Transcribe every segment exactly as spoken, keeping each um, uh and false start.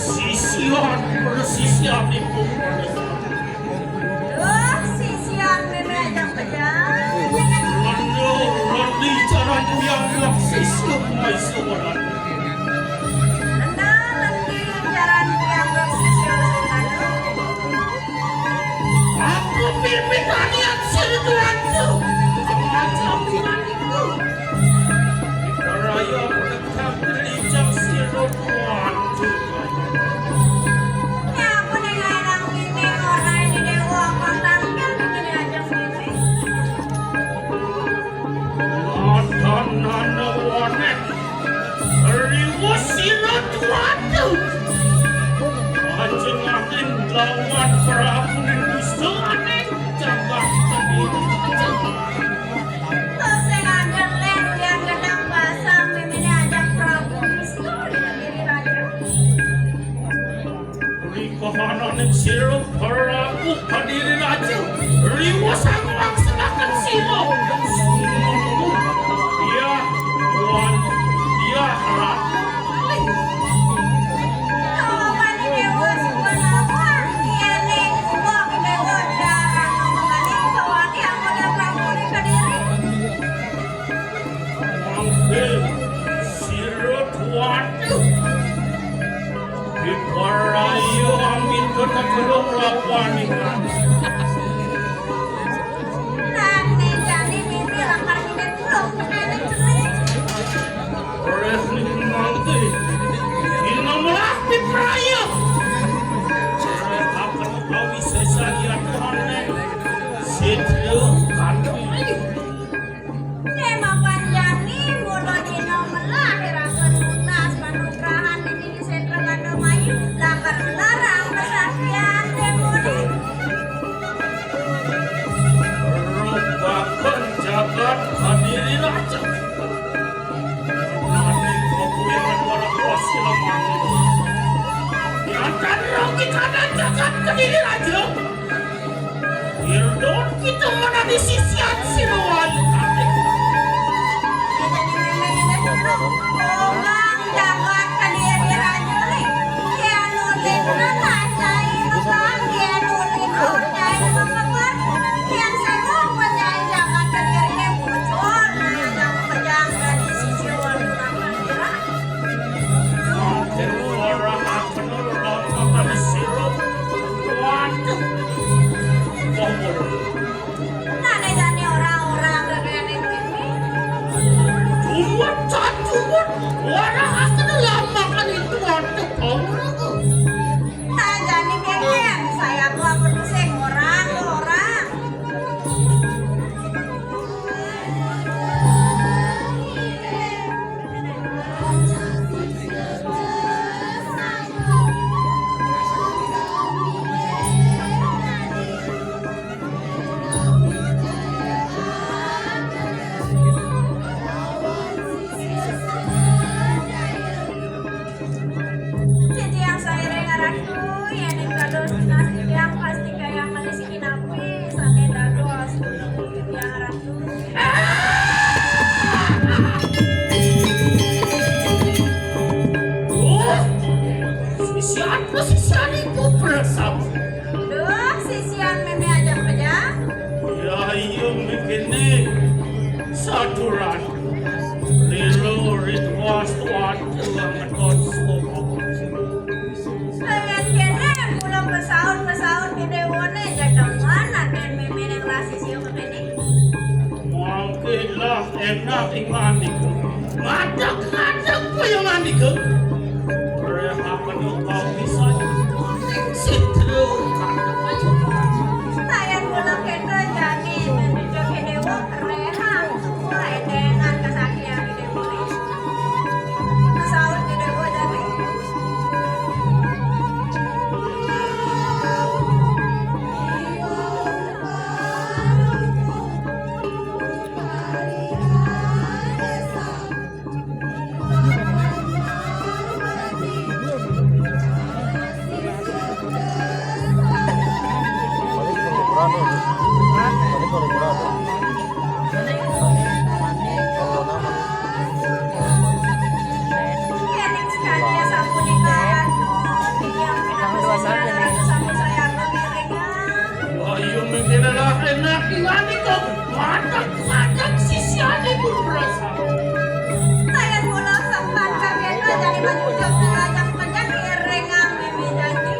Sisian, persisian ibu. Duh, sisian mémé ajak pejang. Lendo, lendi jaran kuyang lak sisian mai sewaran. Lendo, lendi jaran kuyang lak sisian sewaran. Aku pimpin tanian sirduan tu. Macam itu. Raya penentang gerijang sirduan tu. Adan nana wanek riwus sira tuatu. Ajengaken lawan Prabu Nindusa aning jagat tadi. Sing anjeng lén ulian gedang basang méméné ajak Prabu Nindusa diri raja. Ri kahananing sira Prabu Kadiri Raja, riwus angwang selaken sira. Iya, Tuan, iya, Ratu. Kawaning dewa sing napa? Yéning uga dewa darah ngomongane kawani anggota Prabu Kadiri. Mangke sira tuatu. Diparaya amin kena kena lawan iman. Nane jani mimpi lakar mimpi pulau. Oleh mangke. Ina melah diparaya. Akan utawi sesaya Tuhan. Sitra kanthi. Nemapan jani mula dina melah iraga nunas panugrahan niki di Setra Gandamayu, lakar larang kesaktian demoni. Rupakan jagat Kadiri Raja. Nani kokuyangan wara kuasa lemah. Nyatan ragi kanan jagat Kadiri Raja. Irdon kita menani sisian sinuan. Tobang jagat Kadiri Raja ni. Kian ulit na tasai makan, kian ulit na tasai makan, kian seru penjai jagat Kadiri ni muncul. Nah, yang pejang dari sisi warna merah. Orang apa nih, orang apa nih, sirup. Waduh. Nane jani orang-orang kekene kuwi. Tuwet, Cak, tuwet. Ora aku lamakan itu, waduh, bau. Nah, jani kekene, saya tuh apa tuh sing orang, orang. Titiang sairing Ratu, yéning dados tunas titiang pasti gayah malih siki napi sané dados titiang Ratu. Oh, sisian, sisian iku beresam. Duh, sisian mémé ajak pejang. Ya, iya, mikirne saturan. Lilo ritwas tuan tuan ngeton sapa. Pengen kene kula pesaut-pesaut gedéwone jajaman aden mémé ning rasi sio kepene. Mangke lah enak iman niku. Ngadeg-ngadeg kaya ngandika. Rehaken kau bisa. Sitru. Sayan kula kene jani menuju gedéwa rehang. Wah, edengan kesaktian gedéwa. Pesaut gedéwa jani. Kening sekalian sampun dipahatur, tiyang pinanggih sampun saya atur ngiring. Ayo, mikirlah enak, ingani kok. Wadah-wadah sisiane pun berasa. Saya kula sempat kaget, dari maju jog derajat menjadi ringan mimi dadi.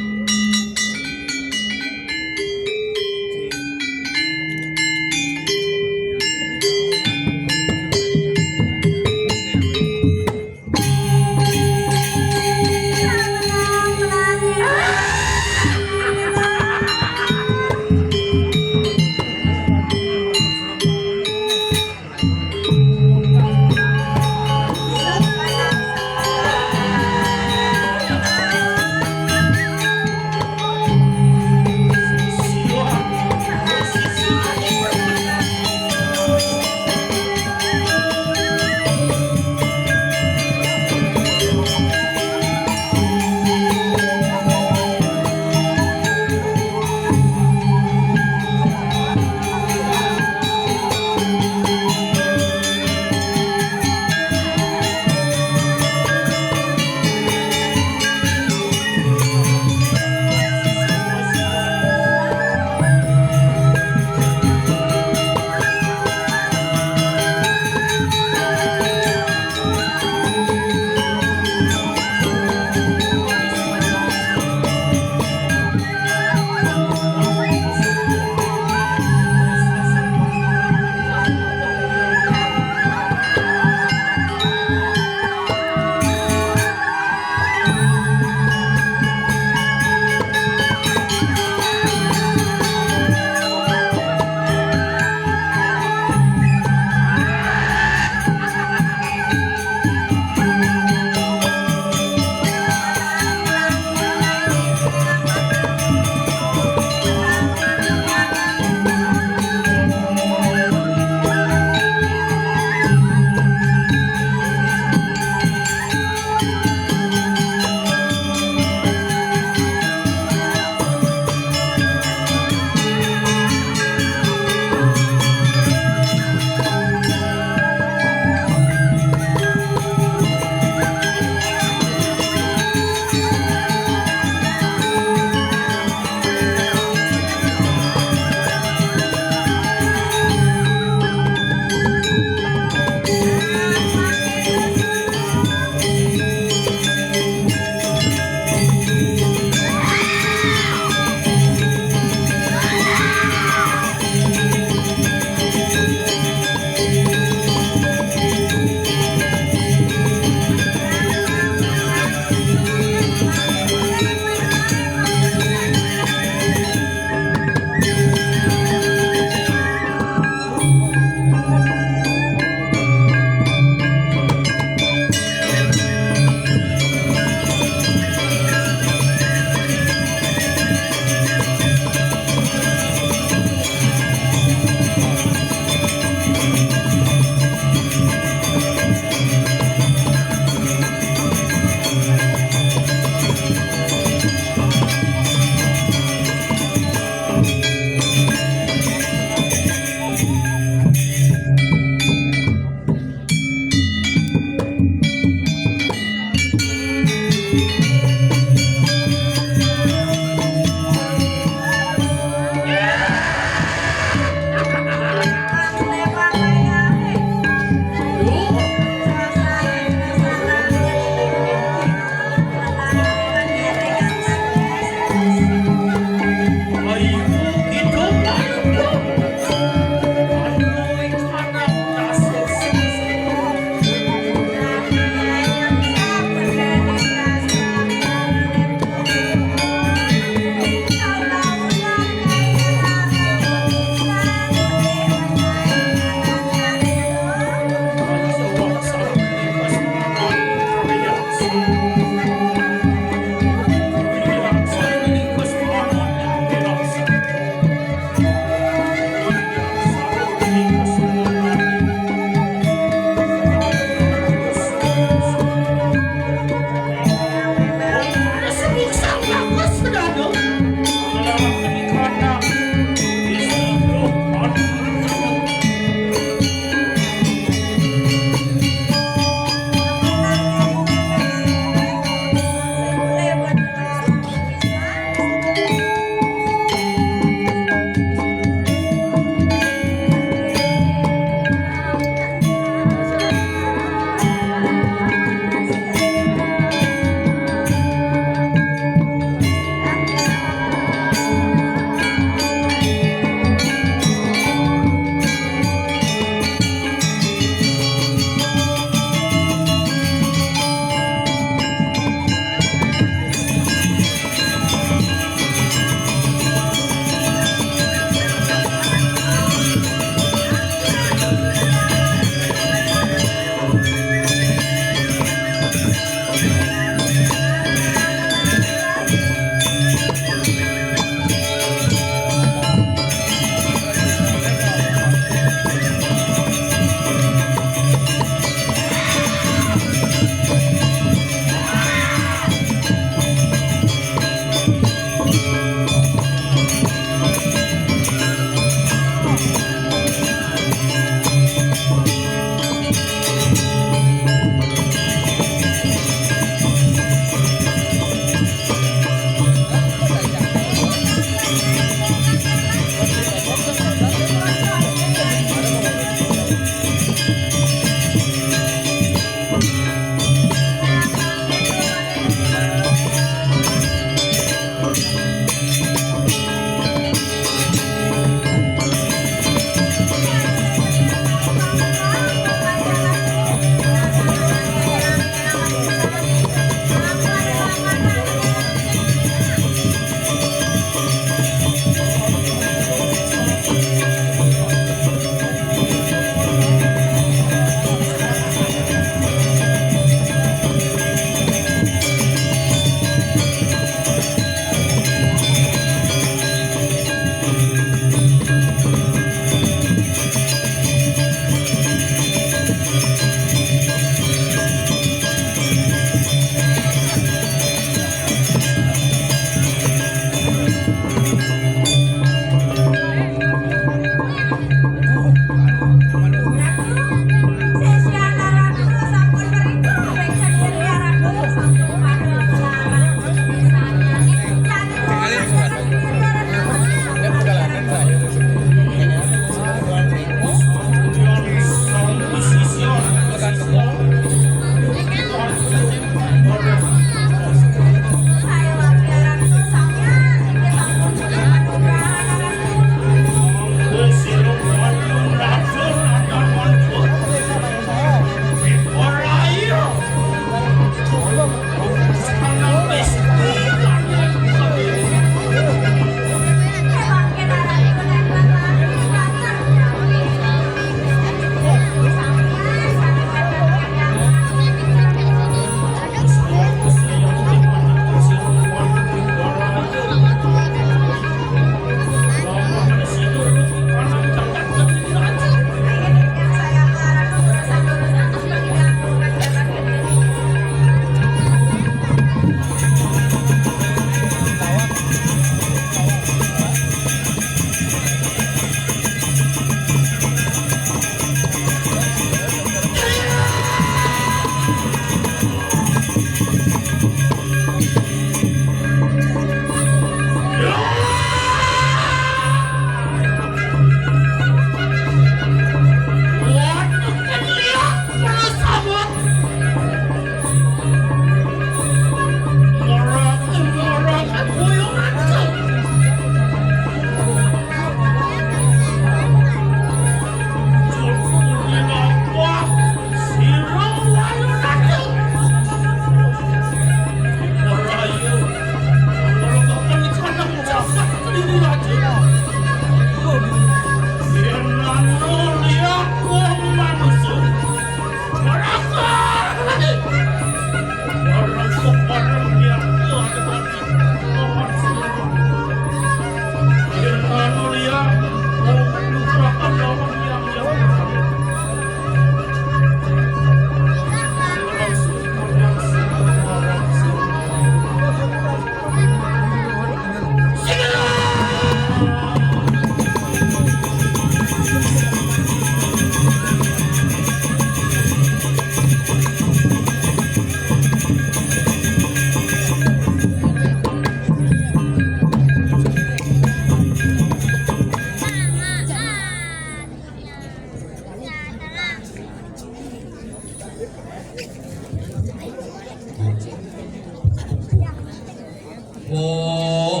Oh,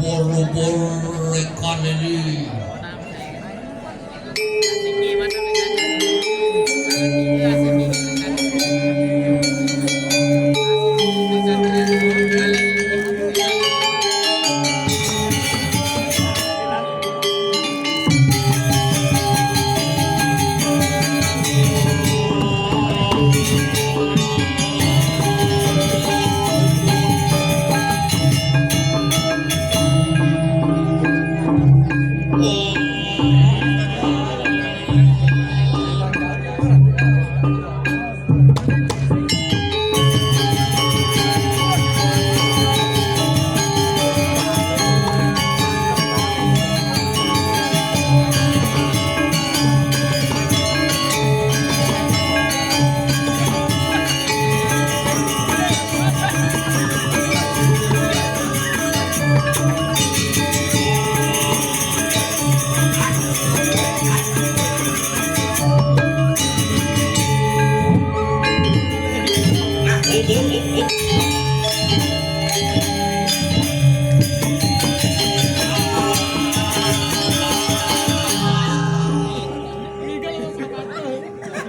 boro-boro ikan ini.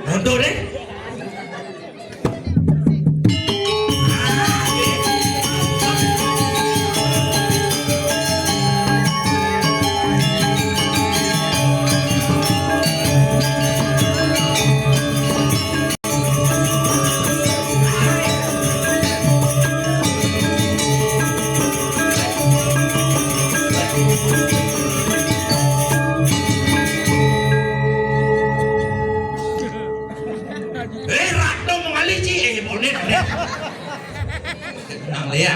Mundur, eh. Eh, Ratu mengalih, Ci. Eh, boleh, boleh. Tenang, Lea.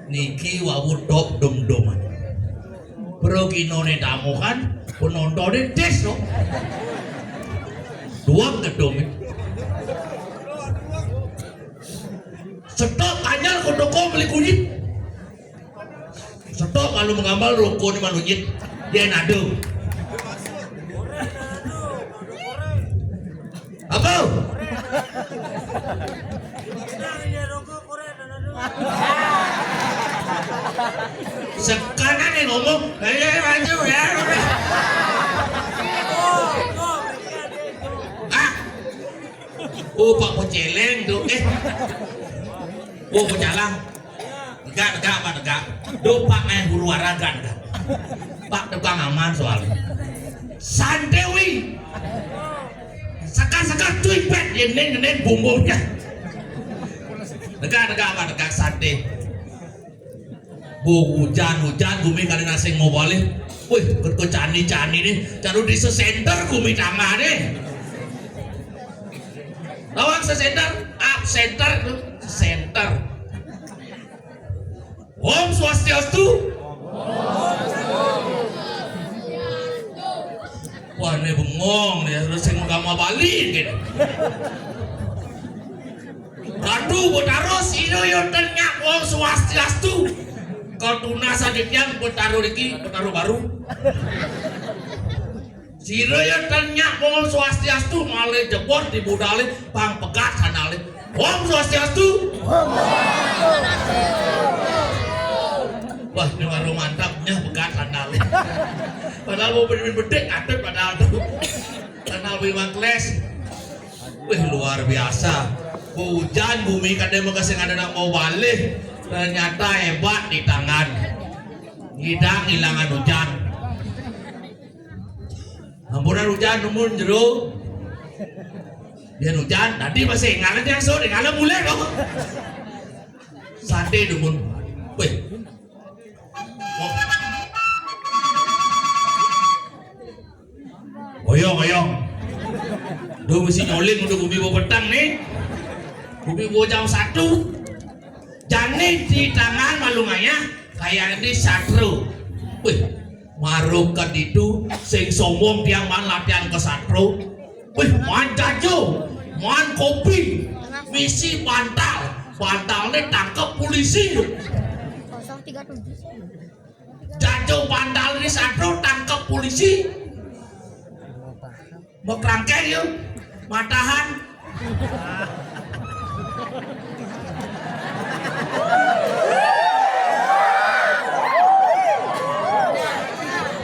Niki wau dop dom-doman. Proginone tamu kan, penontonnya des, no. Duang gedome. Stop, anyar ke toko beli kunyit. Stop, kalau mengambal rokok ni manunyit. Dia nado. Apa? Sekarang yang ngomong, "Eh, maju ya." Ah. Oh, Pak Peceleng tu, eh. Oh, Pecalang. Tegak, tegak, Pak, tegak. Duh, Pak, eh, huru hara, tegak, tegak. Pak, tukang aman soalnya. Santai, wi. Sekat-sekat, cuy, pet, yeneng, yeneng, bumbungnya. Tegak, tegak, Pak, tegak, santai. Bu, hujan, hujan, gumi kali nasing mau balik. Wih, ke, ke cani, cani nih. Caru di sesenter gumi tangan nih. Lawan sesenter, up center tuh, center. Om Swastiastu. Wah, ini bengong nih, terus yang mau balik gitu. Ratu Betara, sira ya ten nyak Om Swastiastu. Ketunas sadikyan Betara niki, Betara baru. Sira ya ten nyak Om Swastiastu, malih jebos di budale pang pegat sandale. Om Swastiastu. Wah, ini baru mantapnya pegat sandale. Padahal mau bedik-bedik, atut padahal tuh. Sandal Bima Kles. Wih, luar biasa. Hujan gumi kadang makasih ada nak mau balik. Ternyata hebat di tangan. Ngidang hilangan hujan. Ampunan hujan, numun jero. Dia hujan, tadi masih ngalah yang sore, ngalah mulai kok. Sate numun. Wih. Oyong, oyong. Duh, mesti nyoling untuk gumi bawa petang nih. Gumi bawa jam satu. Jani di tangan malu ngayah, kayak ini satru. Wih, maru ke ditu, sing sombong tiang man latihan ke satru. Wih, man jajo, man kopi. Misi bantal, bantalné tangkep polisi. Kosong tiga tujuh. Jajo bantal di Satru tangkep polisi. Mau kerangkeng yuk, matahan.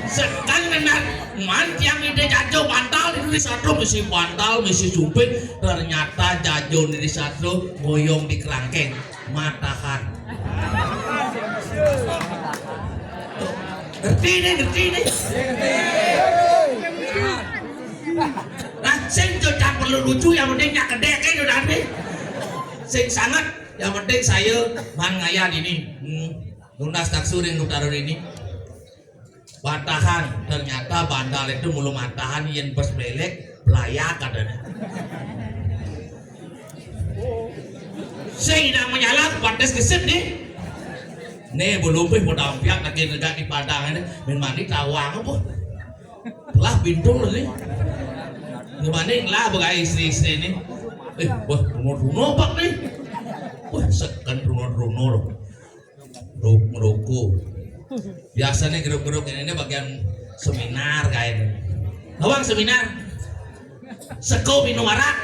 Sekan benar, man tiang ide jajo bantal itu di Satru, misi bantal, misi sumpit, ternyata jajo di Satru goyong di kerangkeng. Matahan. Ngerti nih, ngerti nih. Nah, sing jo tak perlu lucu, yang penting nyak gedé kan udah nih. Sing sangat, yang penting saya man ngayah ini. Hmm. Nunas taksu ring utara ini. Matahan, ternyata bantal itu mulu matahan, yén pas belek, belayak katanya. Sing ndak menyala, pantes gesit nih. Nih, belum pih mau dampiak lagi negak di padang ini, main mandi tawang apa? Telah pintu nih. Gimana lah begai istri-istri ini? Eh, wah, runo-runo pak nih. Wah, sekan runo-runo loh. Ru-, ngeruku. Biasanya geruk-geruk ini, ini bagian seminar kayaknya. Nawang seminar. Seko minum arak.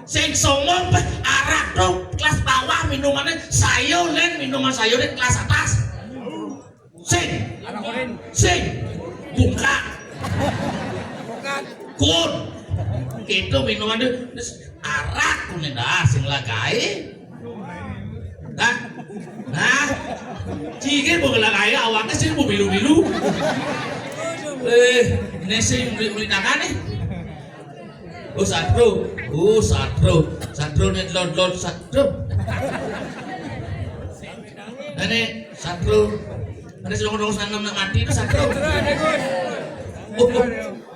Sing songong peh arak dong kelas bawah minumannya sayur, lén minuman sayurnya kelas atas. Sing. Sing. Bungkak. Kun. Gitu minuman tuh. Terus arak kuning dah sing lagai. Nah. Nah. Cigir bengela kaya awaknya sih mau bilu-bilu. Eh, ini sing beli, beli tangan nih. Oh, Satru. Oh, Satru. Satru nih, lot-lot Satru. Ini Satru. Ada si nongkrong sana nak mati itu Satru. Oh, oh,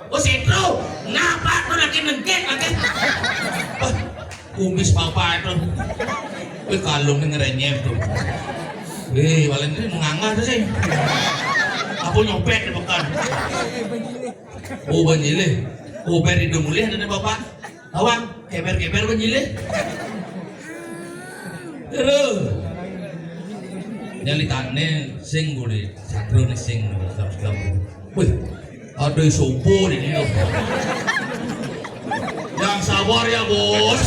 oh, Satru. Ngapa tuh lagi nengkek lagi? Wah, kumis papa itu. Wih, kalung nih ngerenyem tuh. Wih, Valentine menganga tuh sih. Aku nyopet di pekan. Oh, banjile. Oh, ber hidung mulih ada bapak. Tawang, keber-keber banjile. Terus. Nyalitane sing boleh. Satru nih sing. Wih, ada sopo ini loh. Yang sabar ya, Bos.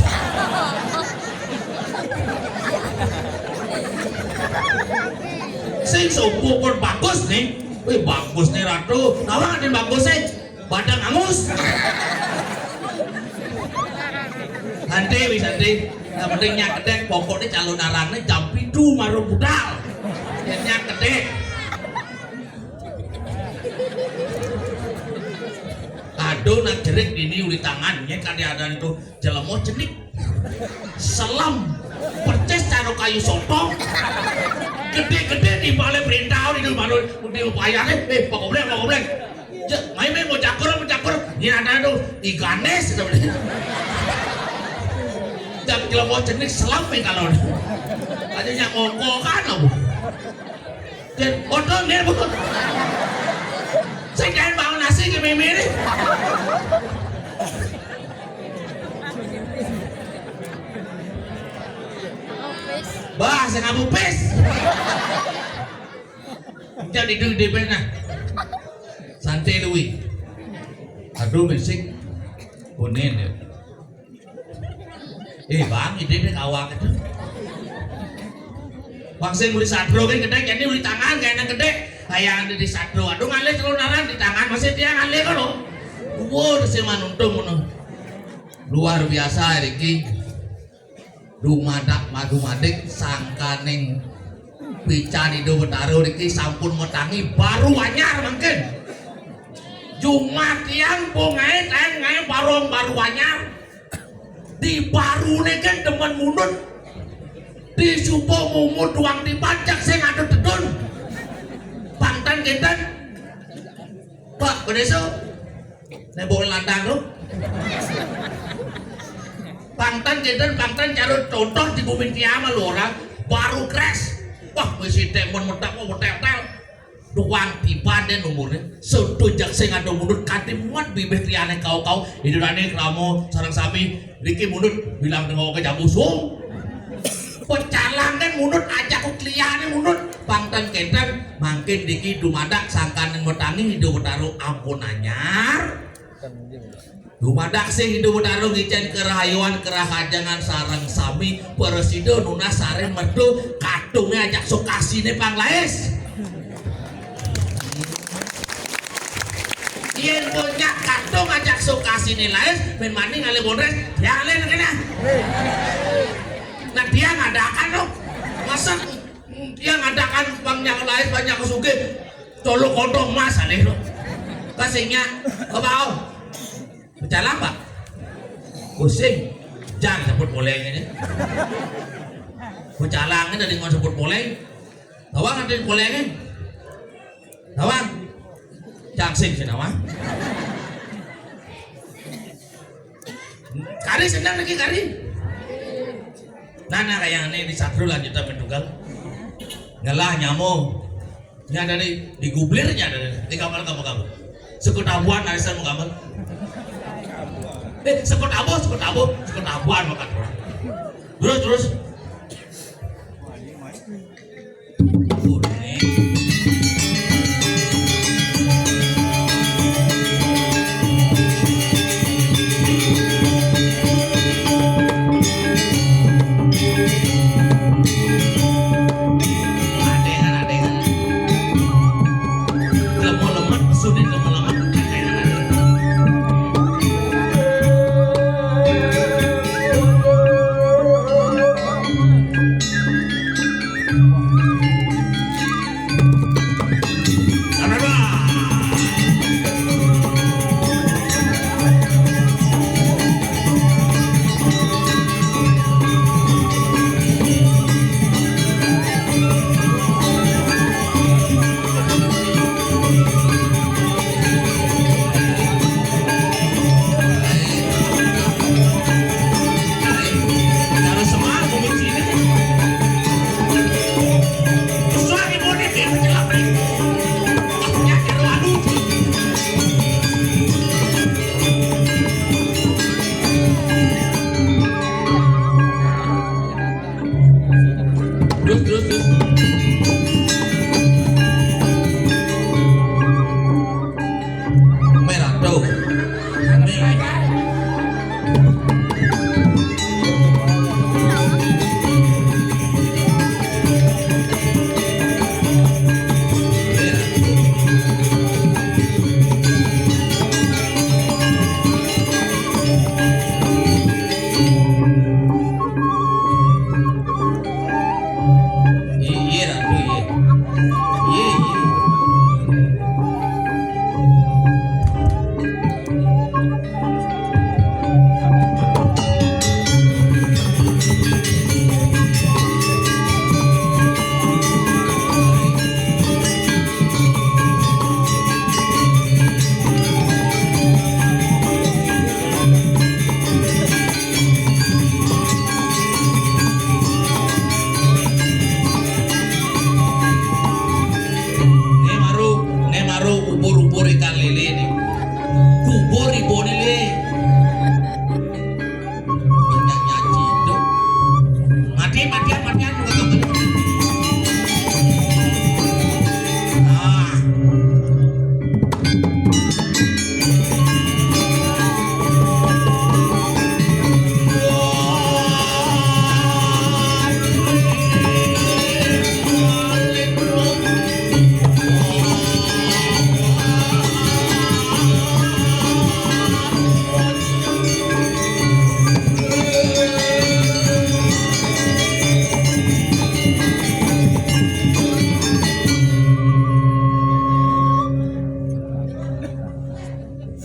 Sing sopo kon bagus nih. Wih, bagus nih Ratu. Tawang ada yang bagus sih. Badang angus. Santai wis santai. Yang penting nyak gedek, pokoknya calon arangnya jam pitu maru budal. Ya, nyak gedek. Aduh, nak jerik ini uli tangannya kan ada itu jelemo cenik. Selam percis karo kayu sotong. Gede-gede di balik perintah di malu di upayane, eh, Pak Gobleng, Pak Gobleng. Main main mau cakur, mau cakur. Ini ada tuh Iganes. Jam jelemo cenik selam ya kalau. Aja nyak ngongkokan apa? Dan odol nih, Bu. Sing kain bangun nasi ke mimi ini. Bah, sing abu pis. Jangan itu di mana? Santai lui. Aduh, misik. Kuning ya. Eh, Bang, ide nek awak itu. Bang sing uli Satru kan gedhe, kene uli tangan kayak nang gedhe. Kayak ada di Satru. Aduh, ngalih kelunaran di tangan masih dia ngalih kono. Dhuwur sing manuntung ngono. Luar biasa iki. Dumadak madumadik sangkaning pican Indo Betara niki sampun metangi baru anyar mangkin. Jumat tiang bungae kaen ngae barong baru anyar. Di barune kan demen mundut. Di supo mumut tuang tipat cek sing adut dedun. Pangtan kinten. Pak, beneso. Nek mbok lantang lho. Pangtan kinten, pangtan carut contoh di bumi tiama lho orang baru kres. Wah, wis sithik mon metak kok wetek-wetek. Tuang tiban dén umurné, séda jak sing ada mundut kanti muat bibih liyané kau-kau, idolané krama sareng sami, niki mundut bilang dengoké jabusung. Pecalang kan mundut ajak ku kliyané mundut, pang ten kénten, mangkin niki dumadak sangkaning matangi Ida Betara ampun anyar. Dumadak sih Ida Betara ngicén kerahayuan kerahajengan sareng sami, prasida nunas sareng mertu, katungé ajak sukasiné pang laés. Yén punyak katung ajak sukasiné laés, mén mani ngalih bondrés, yang lain kéné. Nah, dia ngadakan loh. Masa dia ngadakan pang nyang laés, pang nyang sugih. Colok kontong emas alih loh. Kasingnya, apa? Pecalang, Pak? Pusing. Jang sebut poleng ini. Pecalang ini dari ngon sebut poleng. Tawang ada poleng ini. Tawang. Jang sing sing tawang. Kari senang lagi kari. Nana kayak ini di Satru lanjutan mendugal. Ngelah nyamuk. Ini ada di, di gublirnya ada di, di kamar kamu kamu. Sekut abuan arisan mau kamar. Eh, sekut abu, sekut abu, sekut abuan makan orang. Terus, terus. Adengan, adengan. Lemah lemet, sudah lemah lemet. Terus, terus, terus. Merah tuh. Iya, Ratu, iya. Iya, iya. Né maru, né maru ubur-ubur ikan lélé né. Kubur ibuné lé. Banyak nyaci itu. Mati, matian, matian, bukan gambar. Ah.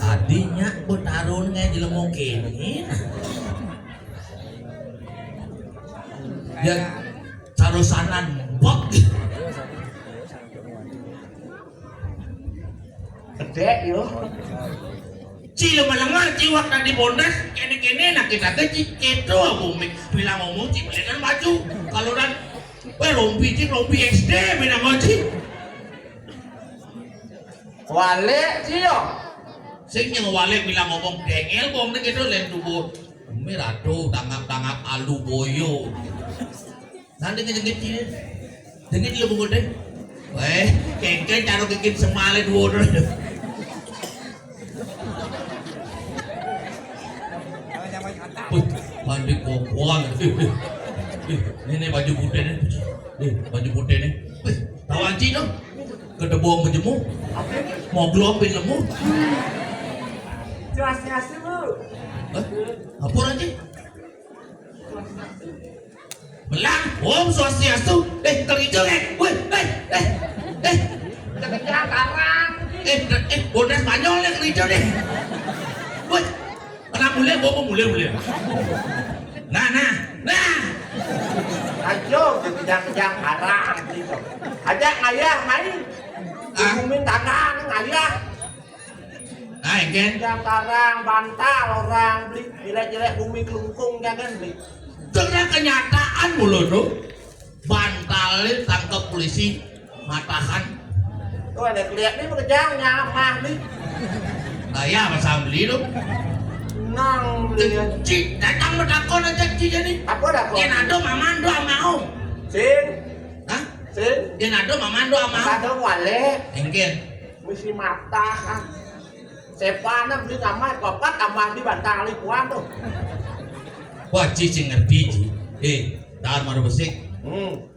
Tadinya Betara né jelema kéné. Ya, carosanan bok. Gedé yo. Ci lu malengar ci wak tadi bondas kéné-kéné, nah kita ké ci kéto bumi bilang ngomong ci belikan baju. Kalau dan, wéh, rompi ci, rompi S D bilang ci. Walik, Ci, yo. Sing nyang walik bilang ngomong dengel, wong ning kene lek tubuh. Mirado tangap-tangap alu boyo. Nanti kejengit Ci. Jengit lho bungkute. Weh, kengken karo kengken semale dhuwur. Wih, mandi kokoan. Eh, eh, eh, ini baju putih nih. Eh, baju putih nih. Wih, tahu anci dong. Kedebong bejemu. Moglong bin lemu. Swastiastu, Bu. Hah? Apa anci? Melang, Om Swastiastu. Eh, kerja, eh. Weh, eh, eh, eh. Kerja karang. Eh, eh, bodas Spanyol nih kerja nih. Weh, kena mulai, gua mau mulai, mulai. Nah, nah, nah. Ayo, kerja-kerja karang gitu. Aja ngayah main. Ah. Ngumumin tangan, ngayah. Nah, kan? Yang karang, bantal, orang beli, jelek-jelek bumi kelungkung, jangan beli. Karena kenyataan mulu tuh, bantalnya tangkap polisi, matahan. Tuh ada keliat nih, berjang, nyamah nih. Nah, ya, pasang beli tuh. Nang beli. Ci, datang bertakon aja, Ci, jadi. Apa dah kok? Yang ada mama, doa mau. Sing. Hah? Sing. Yang ada mama, doa mau. Ada wale. Engken. Mesti matah, ah. Sepana beli kamar, papat tambah di bantal kuat tuh. Wah, Ci, Ci ngerti, Ci. Eh, dar maru besik. Hmm.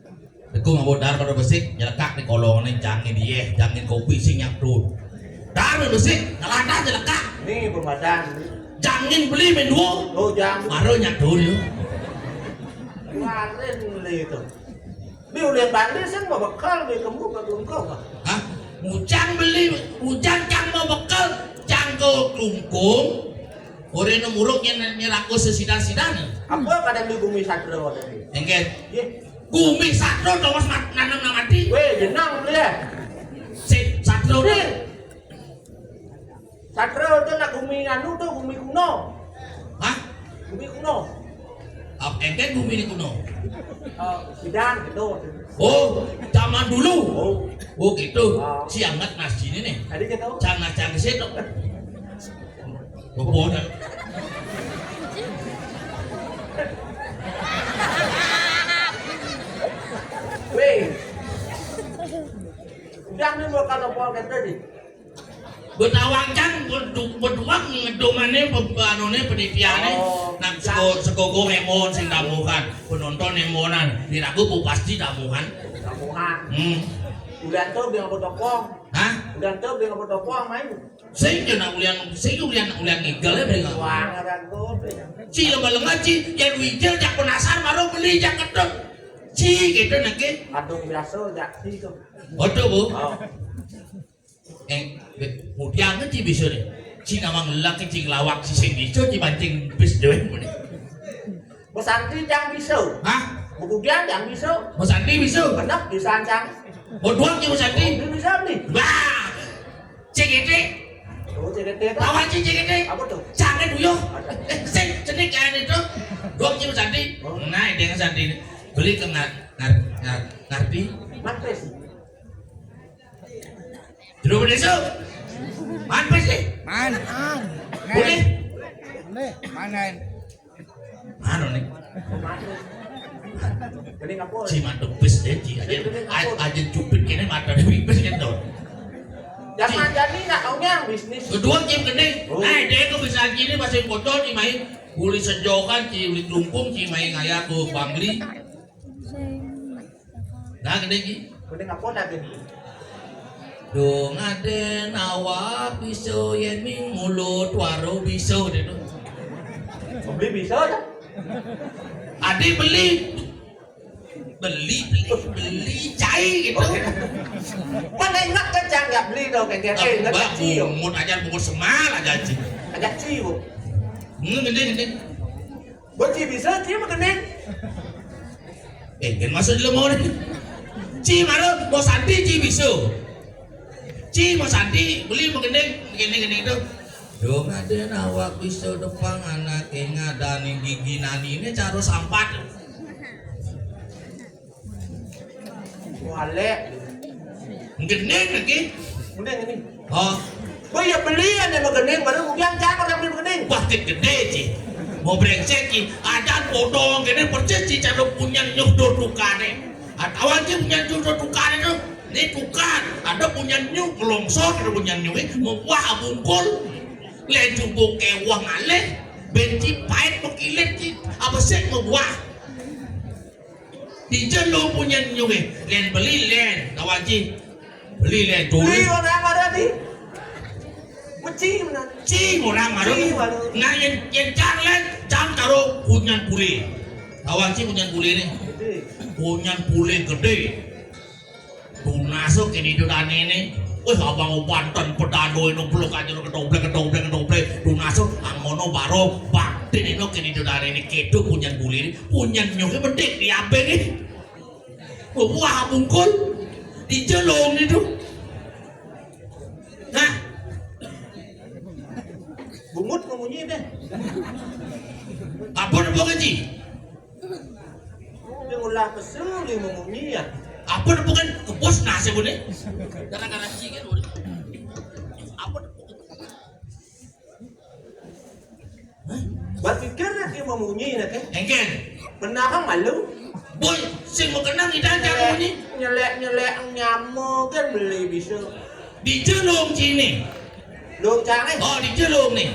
Aku ngabo dar maru besik, nyelekak di kolong nih, jangin dieh, jangin kopi sing nyak tuh. Dar maru besik, ngelada nyelekak. Nih, pemadan. Jangin beli menduo. Oh, jang. Maru nyak tuh, yuk. Kemarin beli itu. Bi ulian bandi sing mau bekal, bi kemu ke kelungkung, ah. Hah? Mujang beli, mujang cang mau bekal, cang ke kelungkung. Ore nemuruk yang nyeraku sesidan-sidan. Apa kadang di bumi satria ada di? Engke. Ye. Bumi satria, Thomas mat-, nanam namati. Weh, jenang beli ya. Si satria. Satria itu nak bumi anu tuh, bumi kuno. Hah? Bumi kuno. Apa engke bumi ini kuno? Eh, sidan gitu. Oh, zaman dulu. Oh. Oh, gitu. Oh. Sianget nasi ini nih. Tadi gitu. Jangan jangan sih dong. Bobon. Weh. Udah nih, mau kalau mau gitu sih. Betawang kan bedu-, beduang ngedomane pe-, anune penitiane. Oh. Nang sego-, segogo emon sing damuhan, penonton emonan. Diragu bu pasti damuhan. Damuhan. Hmm. Udah tuh dia ngebut topong. Hah? Udah tuh dia ngebut topong main. Sing yo nak ulian, sing ulian, ulian ngigel ya, Bang. Wah, ngeragu. Ci lemah-lemah, Ci, yang wigil jak penasar baru beli jak ketut. Ci gitu nake. Aduh biasa jak ci tuh. Waduh, Bu. Oh. Eh, be-, mudian Ci bisa nih. Ci ngawang lelaki, Ci ngelawak, Ci sing bisa, Ci mancing bis dhewe muni. Besanti cang bisa. Hah? Begudian cang bisa. Besanti bisa. Bener bisa cang. Bodoh Ci besanti. Bisa nih. Wah. C G T. Oh, C G T itu. Lawan Ci C G T. Apa tuh? Jangan dulu. Eh, sing jenis kayak itu. Dua Ci besanti. Oh. Nah, dia besanti. Beli ke ngar-, ngar-, ngar-, ngarti. Mantis. Jero Beneso. Man pes nih. Man, man. Boleh. Boleh, manen. Anu nih. Jadi ngapa? Si mantu pes deh, Ci. Aja, aja cupit kene mata deh pipis gitu. Jangan jadi nak taunya bisnis. Kedua Ci gending. Oh. Eh, dia tuh bisa gini masih bocor Ci main. Uli sejokan Ci, uli tungkung Ci main kayak ke Bangli. Nah, gede Ci. Gede ngapa lagi? Dong ade nawa piso yeming mulut waro biso deh tuh. Beli bisa ya? Adi beli. Beli, beli, beli cai gitu. Mana ingat kan cang nggak beli dong, kayak eh, nggak Mbak, kecil. Bungut aja, bungut semal aja, Ci. Aja cium. Hmm, gede, gede. Bo Ci bisa, Ci mah gending. Eh, kan masuk dulu mau nih. Ci, maro, mau santi, Ci bisa. Ci, mau santi, beli mau gending, gending, gending itu. Dong ada nawak bisa depan anak yang ada nih gigi nani ini caro sampat. Walek. Gending lagi. Gending ini. Oh. Wah, ya beli ané magening, baru kemudian jangan orang beli magening. Wah, gedé, Ci. Mau brengsek, Ci. Adan bodong kéné persis, Ci, cara punyan nyuh do tukané. Atau aja punyan nyuh do tukané tuh. Né tukar, ada punyan nyuh, kelongsor, ada punyan nyuh, eh, mau wah bungkul. Lén jubung kéwang alih, benci pait pekilit, Ci. Apa sih mau wah? Dija lo punyan nyuh, eh. Lén beli, lén. Tahu, Ci. Beli, lén. Beli orang ada di. Meci mana? Ci, orang ada. Ci, mana? Nah, yang, yang cang lén, cang taruh punyan bule. Tahu, Ci, punyan bule né? Gedé. Punyan bule gedé. Tunaso kéné do dané né. Wis abang banten pedando ino blok aja kedoblek, kedoblek, kedoblek. Tunaso angono baro bakti ino kéné do dané né. Kédo punyan bule né. Punyan nyuh ké medhik di abéng né. Wah, bungkul. Di jelong itu. Nah. Bungut memunyi deh. Apa apa, Ci? Dia ngulah pesu li memunyi ya. Apa apa kan kebos nasi bune? Gara-gara Ci kan udah. Apa apa? Berpikir dia memunyi nak, eh? Engken. Benar kan malu? Boy, sing mau kenang idan cara munyi. Nyelek-nyelek nyamuk kan beli bisa. Di jelong sini. Lung cang, eh? Oh, di jelong nih.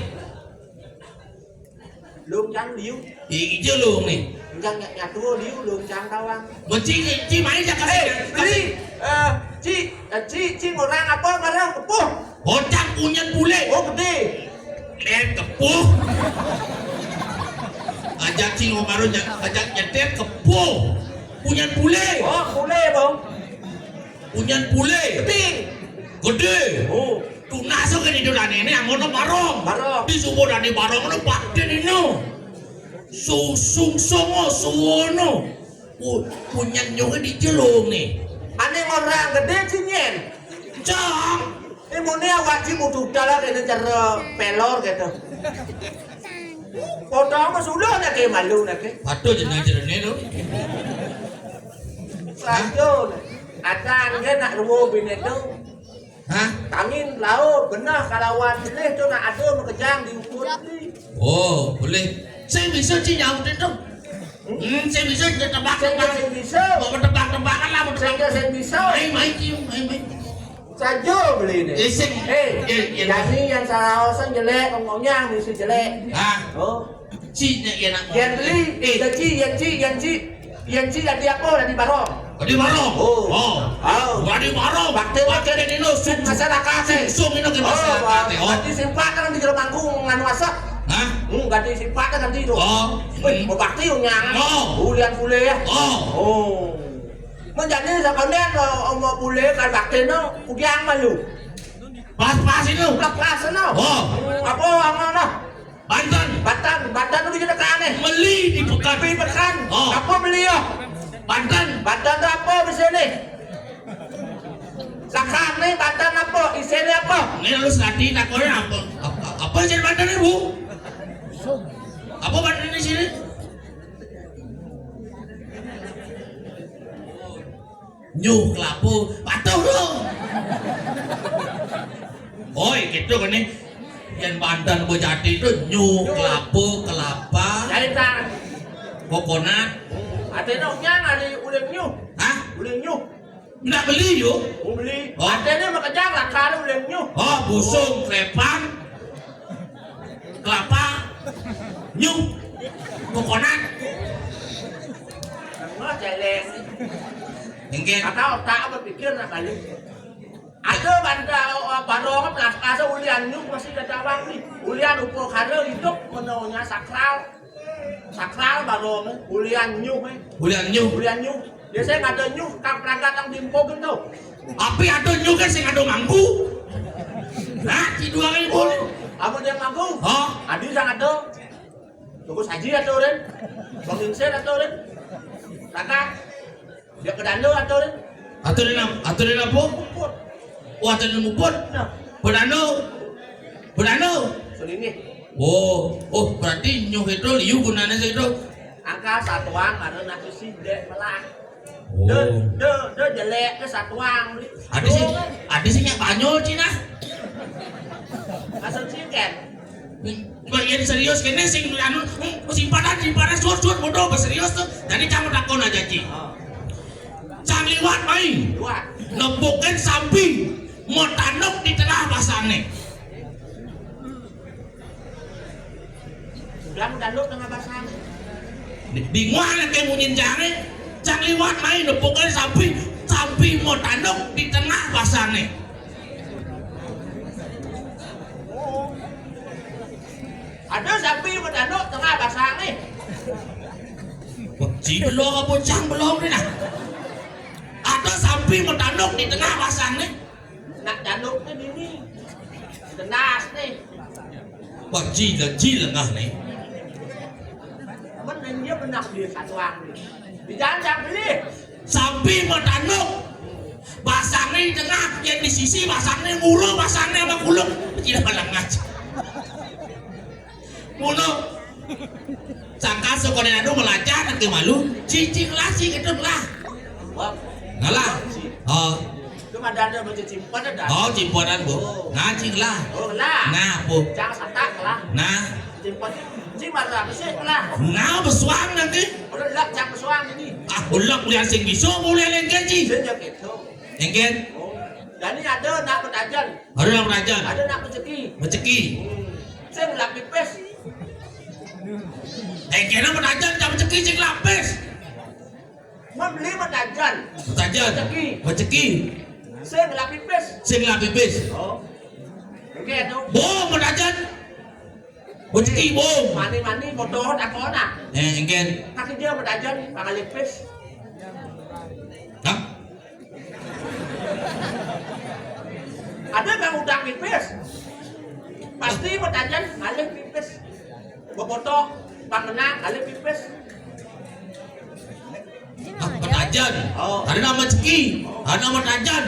Lung cang liu. Di jelong nih. Cang nyatu liu, lung cang tawang. Mesti, Ci, main cakap. Eh, beli. Eh, Ci, eh, Ci, Ci, orang apa, ngarang kepuh. Hocang punyan bule. Oh, gedé. Eh, kepuh. Ajak Ci ngomaro, ajak nyetir kepuh. Punyan bule. Oh, bule, Bang. Punyan bule. Gedé. Gedé. Oh. Tunaso kéné do dané né angono barong. Barong. Di subo dané barong no bakti ino. Susung songo suwono. Pu-, punyan nyuh di jelong né. Ané orang gedé cinyen. Cang. Imune awak Ci butuh dalan kéné cara pelor gitu. Potong mah sudah nak ke malu nak ke. Patuh jeneng jerene to. Sajo. Ada angge nak ruwo bine to. Hah? Tangin lao benah kalawan leh to nak ado makejang di ukur ni. Oh, boleh. Sing bisa Ci nyautin to. Hmm, sing bisa tebak-tebak. Sing bisa. Mau tebak-tebakan lah, mau tebak. Sing bisa. Mai, mai, Ci, mai, mai. Sajo beli ni. Eh, sing. Eh, eh, eh, jani yang saraosan jelek, ngomongnya mesti jelek. Ah. Oh. Ci nya iya nak. Yang beli, eh, yang ci, yang ci, yang ci. Yang ci jadi apa? Jadi barong. Jadi barong. Oh. Oh. Oh. Jadi barong. Bakti, bakti. Bakti dino sing masyarakat. Sing sung ino ke masyarakat. Oh. Ganti simpak kan di jero mangkung nganu asak. Hah? Hmm, ganti simpak kan ganti itu. Oh. Wih, mau bakti nyang. Oh. Bulan bule ya. Oh. Oh. Menjadi sakonden, eh, omo bule kan bakti no, kudiang malu. Pas-pas itu. Pas-pas no. Oh. Hmm, apa angan no? Banten. Banten, Banten udah jadi kane. Meli di pekan. Di pekan. Oh. Apa beli ya? Banten. Banten tu apa di sini? Sakan ni Banten apa? Isine apa? Ini lu selati takutnya apa? Apa, apa sih Banten ni, Bu? Apa Banten di sini? Nyuh kelapa, patuh dong. Oi, gitu kan ni. Yang Banten bejati tu nyuh kelapa, kelapa. Jadi tak. Coconut. Artinya unyang ada uling nyuh. Hah? Uling nyuh. Nak beli yo? Mau beli. Oh. Artinya makejang lah kalau uling nyuh. Oh, busung, krepang. Kelapa, nyuh, coconut. Wah, jelek. Mungkin. Atau tak berpikir nak balik. Ada banda, oh, barong pelas-pelas ulian nyuh masih ada bang ni. Ulian upo kara hidup menaunya sakral. Sakral barong, eh. Ulian nyuh, eh. Ulian nyuh. Ulian nyuh. Biasanya ada nyuh, kang perangkat yang dimpogin tu. Tapi ada nyuh kan sing ada mangku. Nah, si dua kali boleh. Apa dia mangku? Hah? Adi sang ada. Tunggu saji ada orang. Bang Insir ada orang. Kakak. Dia kedanda ada orang. Atau dia nak, atau dia nak apa? Puput. Oh, atau dia muput. Nah. Bedano. Bedano. Selini. Oh, oh, berarti nyuh itu liu gunanya itu. Angka satuan karena nak isi dek melah. Oh. Dia, dia, dia jelek ke satuan. Ada sih, ada sih yang Banyol Cina. Maksud sing kén? Yén serius kéné sing anu, hmm, simpanan, simpanan, sur, sur, bodoh, serius tuh. Jadi cang takon aja, Ci. Cang liwat mai. Liwat. Nepukin sampi, mau tanduk di tengah basangné. Udah, mau tanduk tengah basangné. Di, di mana kayak munyin cangé? Cang liwat mai, nepukin sampi, sampi mau tanduk di tengah basangné. Ada sampi mau tanduk tengah basangné. Wah, Ci belum apa cang belum nih nah. Ada sampi mau tanduk di tengah basangné. Nak tanduk nih dini. Tenas nih. Wah, Ci, Ci lengah nih. Mending dia benak di satuan nih. Di jalan yang beli. Sampi mau tanduk. Basangné di tengah, yang di sisi basangné mulu, basangné sama kuluk. Tidak lengah. Ngono. Sangka sekolah anu melacak nanti malu. Cicing lah, cicing itu lah. Wah. Ngalah. Oh. Itu madanya baca cimpan ada. Oh, cimpanan, Bu. Oh. Ngacing lah. Oh, lah. Nah, Bu. Jangan satak lah. Nah. Cimpan. Cing mata apa sih lah? Nah, besuang nanti. Udah lah, jangan besuang ini. Ah, ulah kuliah sing bisa, kuliah lengket, Ci. Sing ya gitu. Lengket. Oh. Jadi ada nak bertajan. Ada nak bertajan. Ada nak rezeki. Rezeki. Hmm. Sing lah pipis. Lengket nak bertajan, jangan rezeki, sing lapis. Membeli bertajan. Bertajan. Rezeki. Rezeki. Sing lah pipis. Sing lah pipis. Oh. Oke, itu. Bung bertajan. Rezeki, bung. Mani-mani bodoh tak kau nak. Eh, engken. Kaki dia bertajan, pangalipis. Hah? Ada kang udah pipis. Pasti bertajan, ngalih pipis. Bobotoh, pangenang, ngalih pipis. Ah, bertajan. Oh. Ada nama rezeki. Ada nama tajan.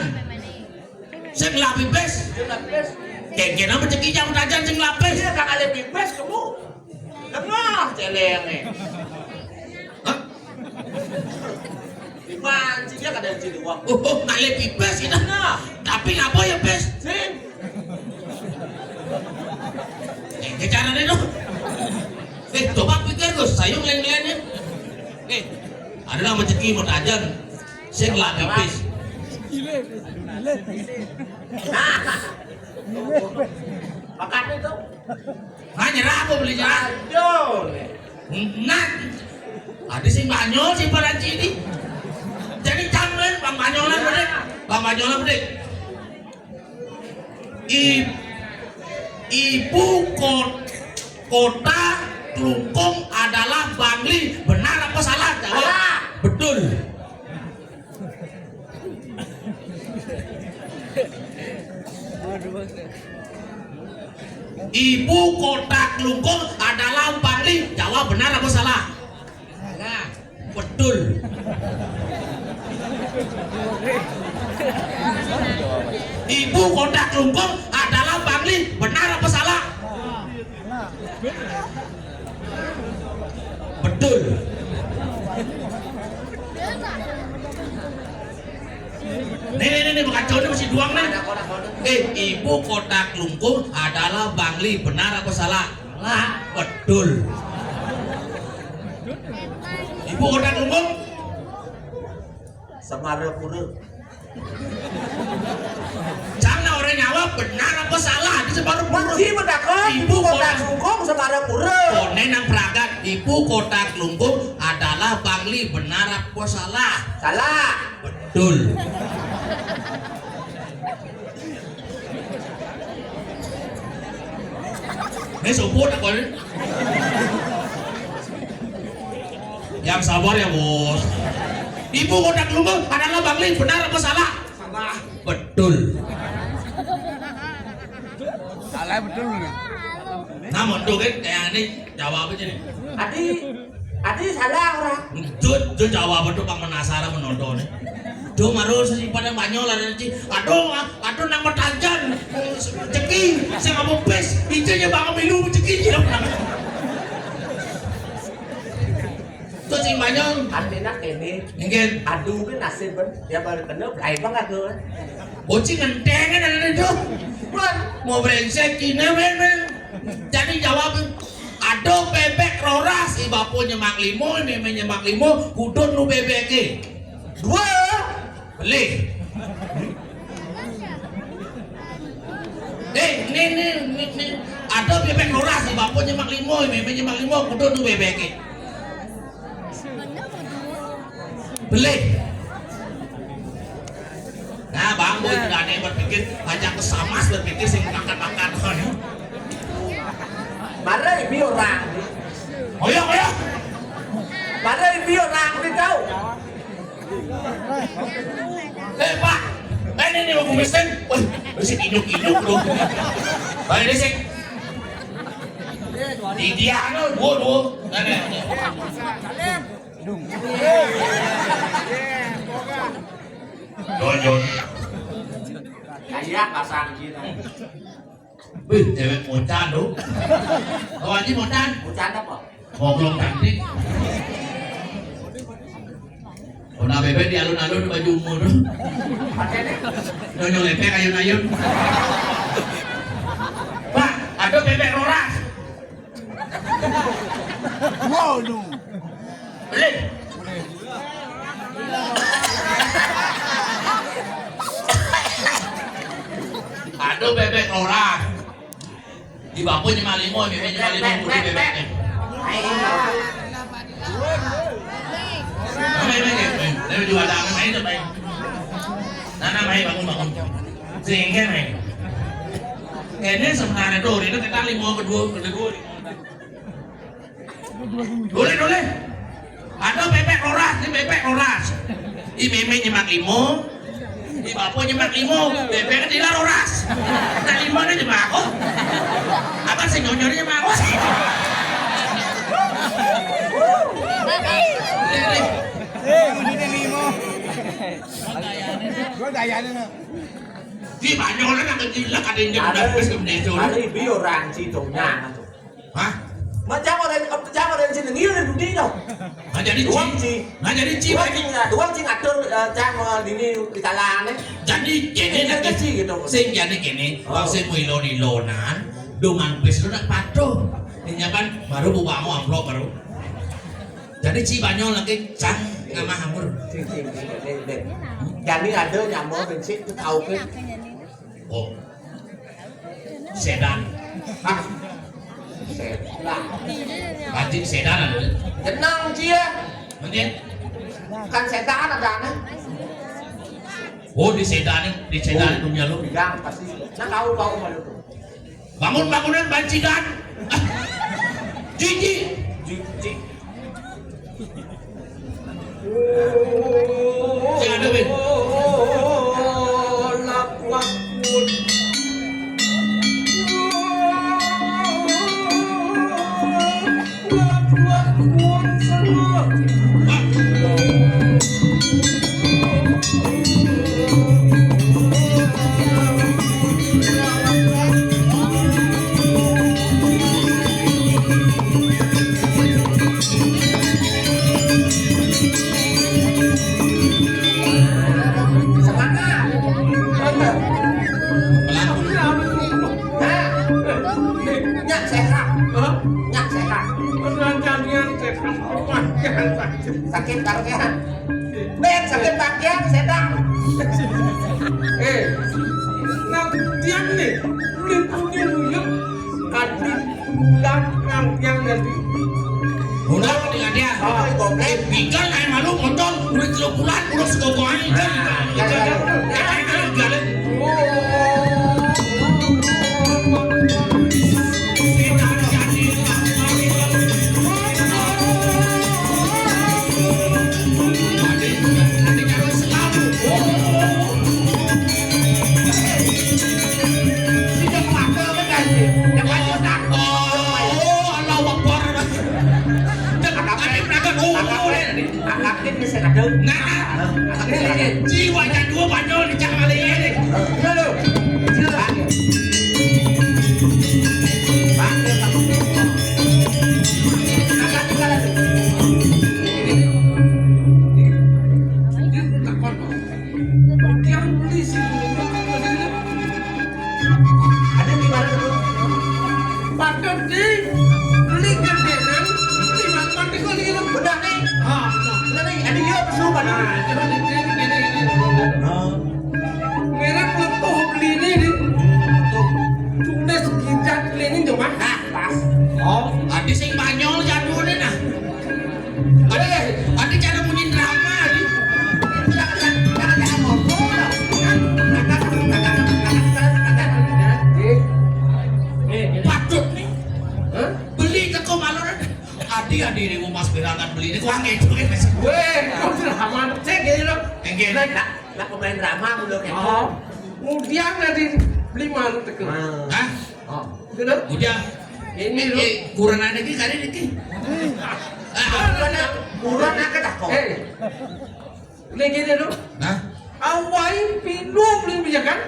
Sing lah pipis. Sing lah pipis. Kengken nama rezeki jang tajan sing lapis. Iya, kang ngalih pipis, kamu. Tengah, celeng nih. Hah? Dipancing ya kada cili uang. Oh, oh, ngalih pipis kita. Nah. Tapi ngapa ya, pis? Sing. Eh, ke caranya dong. Eh, coba pikir, Gus. Sayung lain-lainnya. Eh, ada nama rezeki mau tajan. Sing lah pipis. Nah. Makanya itu. Nah, nyerah apa beli nyerah? Aduh. Nah. Ada sing Banyol sing pada sini. Jadi jangan Bang Banyolan bedik. Bang Banyolan bedik. I-, ibu kot-, kota Klungkung adalah Bangli. Benar apa salah? Jawab. Salah. Betul. Ibu kota Klungkung adalah Bangli. Jawab benar apa salah? Salah. Betul. Ibu kota Klungkung adalah Bangli. Benar apa salah? Betul. Nih, nih, nih, nih, kacau nih masih duang nih. Eh, ibu kota Klungkung adalah Bangli. Benar apa salah? Salah. Betul. Ibu kota Klungkung? Semarapura. Cang, nah, orang nyawa benar apa salah? Di Semarapura. Mesti mendapat ibu kota Klungkung Semarapura. Koné nang pragat, ibu kota Klungkung adalah Bangli. Benar apa salah? Salah. Betul. Ini sopo tak kau ini? Yang sabar ya, Bos. Ibu kota Klungkung adalah Bangli, benar apa salah? Salah. Betul. Salah betul nih. Nah, montok kan kayak ini jawab aja nih. Adi, Adi salah orang. Jut, jut jawab itu pang penasaran menonton. Duh, maru sing pada Banyol ada ci. Aduh, aduh nang metajan. Rezeki, saya nggak mau pes. Itu aja bang milu rezeki. Tuh sing Banyol. Artinya ini. Mungkin. Aduh, kan nasib kan. Ya baru kena, lain bang aku. Bocil ngentengan ada itu. Mau brengsek kine, men, men. Jadi jawab, ada bebek roras, i bapa nyemak lima, i meme nyemak lima, kudun nu bebeke. Dua, beli. Eh, ni, ni, ni, ni. Ada bebek roras, i bapa nyemak lima, i meme nyemak lima, kudun nu bebeke. Beli. Nah, Bang Boy tidak ada yang berpikir, hanya kesamas berpikir sing makan-makan. Mara ibi orang. Oh ya, oh ya. Mara ibi orang ni tahu. Eh, Pak. Eh, ini, ini aku mesen. Wah, mesen inuk-inuk lu. Balik sih. Di dia anu, dua, dua. Nah, nah. Don, don. Kayak pasang gitu. Wih, cewek mocan, lu. Kau aja mocan. Mocan apa? Ngobrol cantik. Kena bebek di alun-alun baju umur. Pakai deh. Nyonya lepek ayun-ayun. Pak, ada bebek roras. Wow, no. Beli. Aduh, bebek roras. Di bapa nyemak lima, bebek nyemak lima, beli bebek. Ayo. Mai, mai, mai. Mai jual tangan, mai, mai. Nana, mai, bangun, bangun. Sehingga, mai. Ini sebenarnya tuh, ini kita lima kedua, kedua. Dole, dole. Ada bebek roras, ni bebek roras. I meme nyemak lima, i bapa nyemak lima, bebek kan tidak roras. Nah, lima ni nyemak aku. Apa sih nyonyor nyemak aku? Deh, deh. Eh, ini lima. Gua gayanya, nah. Di Banyuwangi nak gila, ada yang ada, ada, ada orang situ, nah. Hah? Macam orang, macam orang sini ngil dan dudi tau. Nah, jadi dua ci, ci. Nah, jadi ci dua lagi. Ci, nah, dua ci ngatur, eh, cang, eh, dini di kalangan, eh. Jadi kene, jadi lagi ci gitu. Sing jadi kene, oh. Kalau sing mau ilon-ilonan, dengan pis lu nak patuh. Ini kan baru buka mau amplop baru. Jadi ci banyak lagi cang ngamah amur. Ci, ci, ci, ci, ci. Jadi ada nyamuk bensin tu tahu ke? Oh. Sedan. Ah. Sedan. Bajik sedan ada. Jenang cia. Mungkin. Kan sedan ada nih. Oh, di sedan ni, di sedan ni dunia lu. Bidang pasti. Nah, tahu, tahu malu tu. Bangun-bangunan bancingan. Jiji. Jiji. Sing ada, Win. Semangat. Nah. Nyak sehat. Hah? Nyak sehat. Sakit. Sakit bagian. Bek sakit bagian sedang. Eh, nang tiang ni, ulin punya uyuk, kadri bulan nang tiang nanti. Bulan dengan dia. Ah, goblok. Bikal naik malu motor, duit tiga bulan, udah sekokohan, ikan, ikan, ikan, ikan, ikan, ikan. Anak ini saya kadang. Nah, jiwa jadul Banyol di Cakmale ini. Halo. Silakan. Yang polisi. Sing Banyol jadune nah. Ade, ade cara bunyi drama ade. Jangan, jangan, jangan, jangan ngomong. Patut nih. Hah? Beli teko malon. Adi, adi, ini mau mas berangan beli ini, kuang itu kan. Weh, kau drama. Cek gini loh. Enggak. Lah, lah, lah, pemain drama dulu kan. Oh. Kemudian nanti beli malu teko. Hah? Oh. Gitu. Udah. Ini loh. Eh, kurang ada lagi kali ini. Ah, kurang ada, kurang ada dah kok. Eh. Ini gini loh. Nah. Awai pilu beli minyak kan?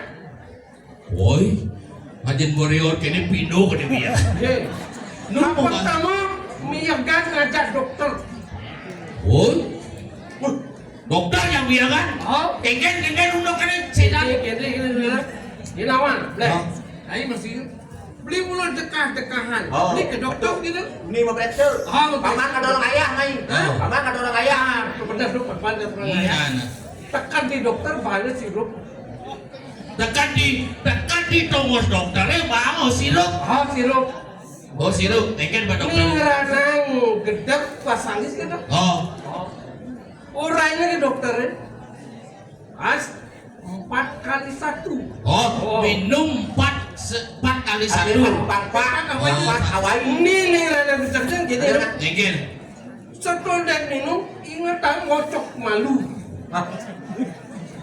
Woi, Ajen Warrior kene pindo kene dia. Ye. Nu pertama, miyagan ngajak dokter. Woi. Wah, dokter yang miyagan? Oh. Kengken, kengken undok kene sedan. Kene, kene, kene. Dia lawan. Leh. Hah? Ayo masih. Beli mulu dekah-dekahan. Oh. Beli ke dokter gitu. Ini mau betul. Oh, betul. Paman ada orang ayah, mai. Hah? Paman ada orang ayah. Ah, benar tuh, paman ada orang ayah. Iya, nah. Tekan di dokter, balik sirup. Tekan di, tekan di tongos dokter, eh, bang, oh, sirup. Oh, sirup. Oh, sirup. Teken, Pak Dokter. Ini ngeranang gedek pas alis gitu. Oh. Oh. Orangnya ke dokter, eh. Pas empat kali satu. Oh, oh. Minum empat, se-, empat kali satu. Empat, empat, empat, awai. Ini nih ngeranang gedeknya gitu ya. Teken. Setelah minum, ingetan ngocok malu. Hah?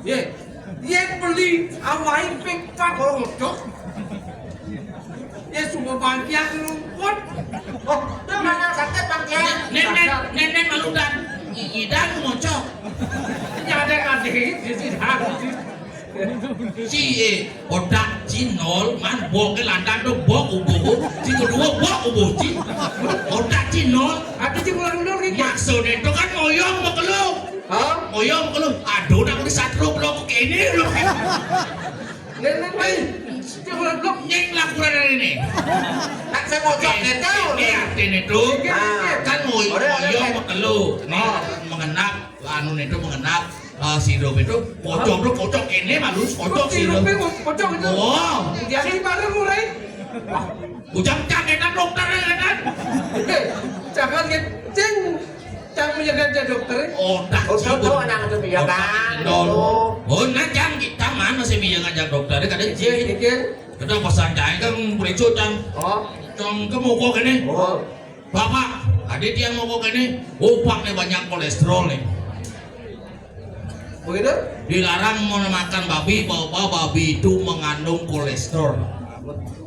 Ye, ye beli awai pek pak ngocok. Ye semua bangkian rumput. Oh, itu mana sakit bangkian? Nenek, nenek malu dan idan ngocok. Ini ada, ada di sini. Ci, eh, otak ci nol, man, bok ke landang tu, bok ubuh, ci kedua, bok ubuh, ci. Otak ci nol. Ada ci ulang dulu, Rik. Maksudnya itu kan moyong mau keluh. Hah? Moyong mau keluh. Aduh, nak udah satru belum ke ini, belum. Nenek, mai. Ci ulang dulu. Nyeng lah kurang dari ini. Tak saya mau cok, Oke, nggak tahu. Ini artinya itu, Oke, oke. Kan moy-, Oke, oke, moyong oke. Mau keluh. Nih, Oh. Mengenap, anu itu mengenap. Ah, sirup itu, pocong tuh, pocong ini, Mas, pocong sirup. Sirup itu, pocong itu. Oh. Jadi baru mulai. Ujang cang enak dokter ya kan? Eh, jangan kencing. Cang punya gajah dokter. Otak. Oh, tahu, tahu anak itu punya kan. Dol. Oh, nah cang kita mana sih punya ngajak dokter? Kadang Iya, cing. Iya. Kita pesan cai kan bericu cang. Oh. Cang ke moko kene. Oh. Bapak, ada tiang moko kene. Opak nih banyak kolesterol nih. Begitu? Dilarang mau makan babi, bahwa babi itu mengandung kolesterol.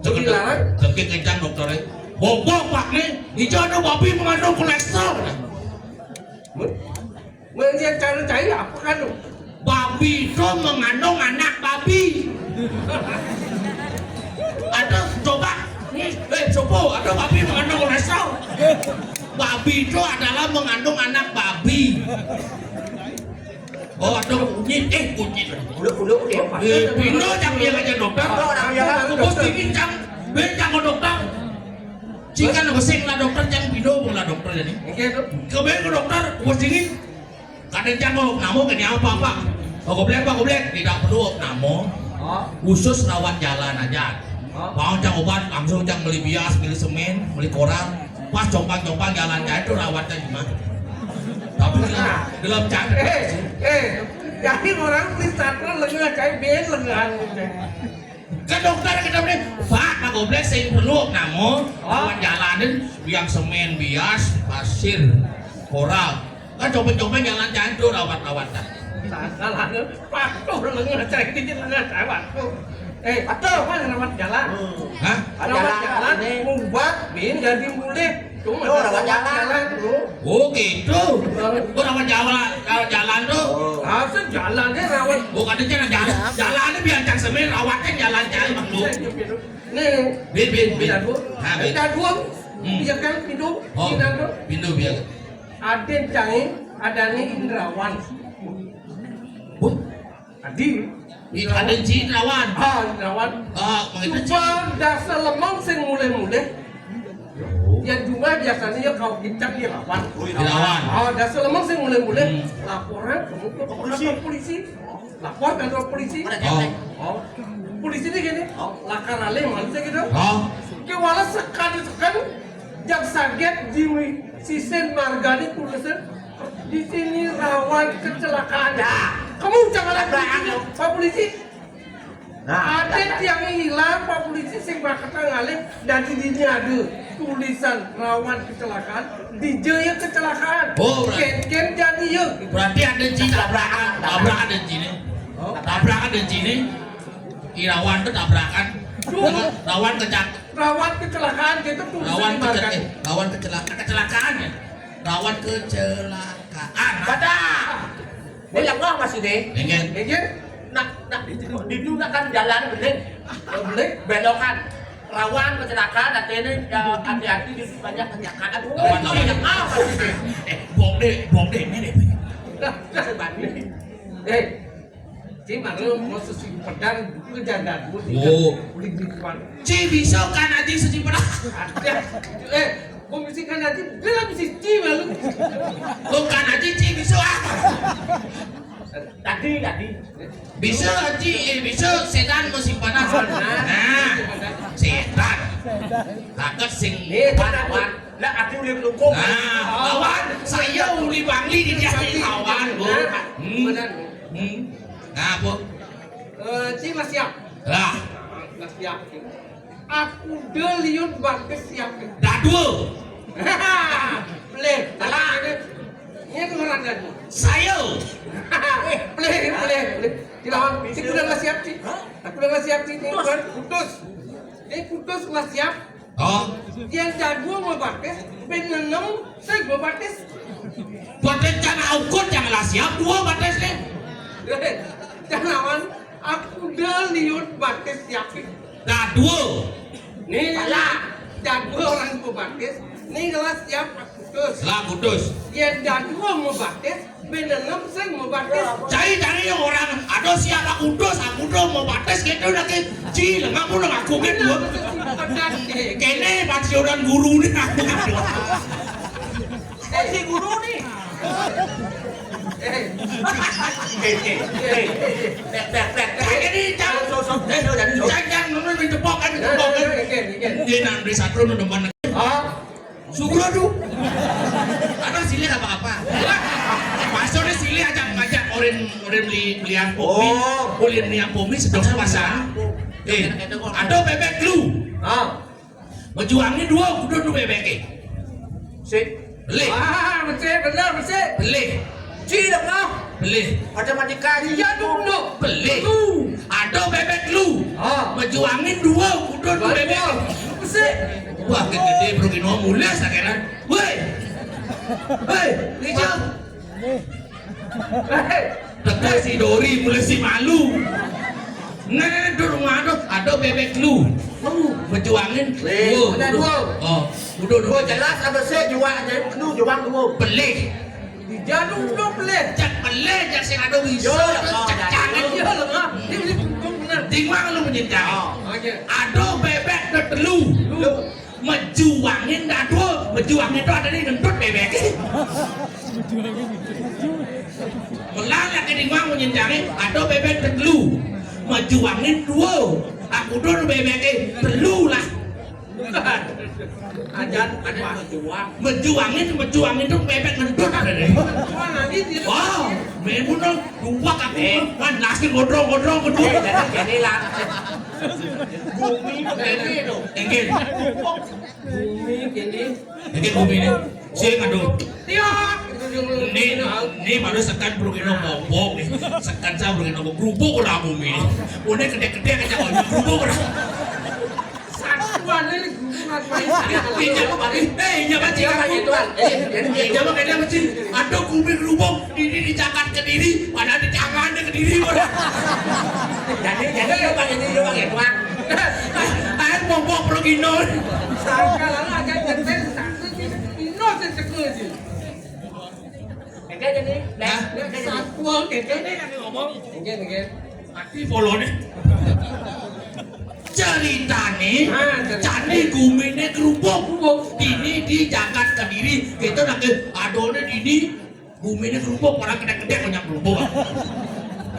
Dilarang? Cekik kencang dokternya. Bobo pak nih, hijau ada babi mengandung kolesterol. Menjadi cara cai apa kan? Babi itu mengandung anak babi. Ada coba, eh, coba ada babi mengandung kolesterol. Babi itu adalah mengandung anak babi. Oh, ada kunyit, eh, kunyit. Udah, udah, udah. Eh, pino cang dia aja dokter. Apa orang dia kan Bos dokter? Bikin cang, ben cang dokter. Jika nak besing lah dokter, cang pino pun lah dokter jadi. Oke, tuh. Kebel ke dokter, bos dingin. Kadang cang kalau namo kena apa-apa. Oh, goblek, Pak, goblek. Tidak perlu namo. Oh. Khusus rawat jalan aja. Oh. Mau cang obat, langsung cang beli bias, beli semen, beli koran. Pas compang-compang jalan cang itu rawatnya gimana? Tapi dalam, dalam cang. Eh, eh, jadi orang beli satu lengah cang ben lengahan. Ke dokter kita beli, Pak, Pak Goblek sing perlu namo, Oh. Rawat jalanin, biang semen, bias, pasir, koral. Kan coba-coba jalan cang itu rawat-rawat dah. Salah, patuh lengah cang ini lengah cang waktu. Eh, betul kan rawat jalan. Hah? Rawat Jalan jalan, ini. Membuat bin jadi mulih. Cuma Oh, rawat rawat jalan. Jalan, bro. Oh, gitu. Heeh. Oh, rawat jalan, rawat jalan tuh. Oh. Ah, sejalannya rawat. Oh, katanya jalan, jalannya biar cang semen, rawatnya jalan cang, Bang, tuh. Nih, Bin, bin, bin. Pindah dua. Ah, bin. Pindah dua. Hmm. Bisa kan pindah, Oh, pindah dua. Pindah biar. Ada cang, ada nih Indrawan. Huh? Adi. Ih, ada Indrawan. Ah, Indrawan. Ah, mengenai Coba dasar lemang sing mulai-mulai. Oh. Ya juga biasanya ya kalau kita dilawan. Dilawan. Ah, dasar lemang sing mulai-mulai. Hmm. Laporan kamu ke kantor polisi. Lapor kantor polisi. Oh. Oh. Polisi ini gini. Oh. Lakar alih manusia gitu. Oh. Ke wala sekali sekali. Jak saget di sisin margané tulisan di sini rawan kecelakaan. Nah, kamu jangan lagi, Pak Polisi. Nah, ada tiang hilang, Pak Polisi, sing bakal ngalih, dan di dinya ada tulisan rawan kecelakaan, di jaya kecelakaan. Oh, berarti, ken, ken jadi ya. Berarti ada ji tabrakan, tabrakan ada ji nih. Oh. Tabrakan ada ji nih. Irawan tuh tabrakan. Duh. Rawan kecak. Rawan kecelakaan gitu tuh. Rawan kecelakaan. Eh, rawan kecelakaan. Kecelakaan ya. Rawan kecelakaan. Pada. Ini yang wah masih deh. Ingin. Ingin. Nak, nak, di dulu nak kan jalan belik. Oh, belik. Belokan. Rawan kecelakaan, artinya ya, hati-hati di banyak kecelakaan. Rawan, rawan. Yang wah masih deh. Eh, bong deh, bong deh, ini deh. Nah, nah. Eh, Ci maklum, mau sesimpedan, buku janda dulu. Oh. Uling di depan. Ci bisa kan aja sesimpedan. Ada. Eh, mau mesti kan aja, dia lah mesti Ci malu. Lo kan aja Ci bisa ah. Tadi, tadi. Bisa Ci, eh, bisa setan mau simpanan. Nah, setan. Takut sing. Eh, lawan. Lah, aku udah melukung. Nah, lawan. Saya uli Bangli di dia lawan, Bu. Hmm. Hmm. Nah, apa? Eh, Ci lah siap. Lah. Lah siap, Ci. Aku udah liun batis siap, Ci. Dah dua. Boleh. Lah. Ini, ini tuh orang dah dua. Saya. Boleh, boleh, boleh. Ci lawan. Ci udah lah siap, Ci. Hah? Aku udah lah siap, Ci. Ini putus. Putus. Ini putus lah siap. Oh. Yang jago mau batis, ben nenem, saya mau batis. Batis jangan ukur, jangan lah siap dua batis nih. Jangan, aku udah liun batis siapin. Dah dua. Nih, lah, jago orang mau batis. Nih, gelas siap, putus. Lah, putus. Yang jago mau batis, Beneran sing mau batis. Cai cari orang, aduh siapa kudus, aku udah mau batis gitu lagi. Ci, lengah pun aku gitu. Kene pasioran guru nih aku gitu. Eh, si guru nih. Eh. Eh, eh, eh, eh. Tek, tek, tek, tek. Ini jangan sosok, eh, jangan sosok. Jangan, jangan, jangan, jangan, jangan, jangan. Dia nang di satru nu demen. Ah? Sugro tu. Apa silih apa-apa? Maksudnya silih aja ngajak orang, orang beli, beli ampun. Oh. Ulin beli ampun, sedang puasa. Eh, ada bebek lu. Ah. Baju angin dua, kudu tu bebek eh. Si. Beli. Ah, betul, benar, betul. Beli. Ci dah kah? Pelih. Matematika ci. Iya dulu. Pelih. Lu. Ada bebek lu. Ha. Maju angin dua, kudu tu bebek. Pesik. Wah, gede bro kino mulai sakeran. Woi. Hei, Rijal. Hei. Teka si Dori mulai si malu. Nah, dur rumah tu ada bebek lu. Lu. Maju angin. Leh, dua. Ada dua. Oh, udah dua. Jelas ada saya jual aja. Lu jual dua. Pelih. Jangan udah pelih. Jak pelih, jak sing ada bisa. Yo, cek jangan. Iya lah, Mak. Ini, ini benar. Di mana lu mencintai? Oh, oke. Ada bebek ada telu. Lu. Maju angin dah dua. Maju angin tu ada ni ngentut bebek. Melang lagi di mana mencintai? Ada bebek ada telu. Maju angin dua. Aku dulu bebek eh telu lah. Ajan, ajan mejuang. Mejuangin, mejuangin tu bebek ngentut ada deh. Mejuang lagi dia. Wah, memang dong, dua kaki. Eh. Kan nasi godrong-godrong kedua. Eh, jadi, jadi lah. Bumi begini tu. Enggak. Bumi gini. Enggak bumi ni. Sing aduh. Tiap. Ni, ni baru sekan bro kino ngomong ni. Sekan saya bro kino ngomong. Kerupuk orang bumi ni. Oh, ni kedek-kedek aja orang. Kerupuk orang. Satuan ini guru ngapain? Iya, Pak. Eh, iya, Pak. Iya, Pak, iya, Tuan. Eh, iya, iya. Iya, Pak, iya, Pak. Ada gumi kerupuk ini di Jakarta Kediri, padahal di tangan di Kediri, Pak. Jadi, jadi, iya, Pak, ini, iya, Pak, iya, Tuan. Air popok pergi nol. Sangka lalu aja nyetel satu, nol sing teko aja. Oke, jadi, hah? Satuan, oke. Oke, oke. Mati polone. Ceritane, ah, cerita. Candi gumine kerupuk. Kerupuk. Dini di Jagat Kediri, kita nanti adone dini gumine kerupuk, orang kedek-kedek banyak kerupuk.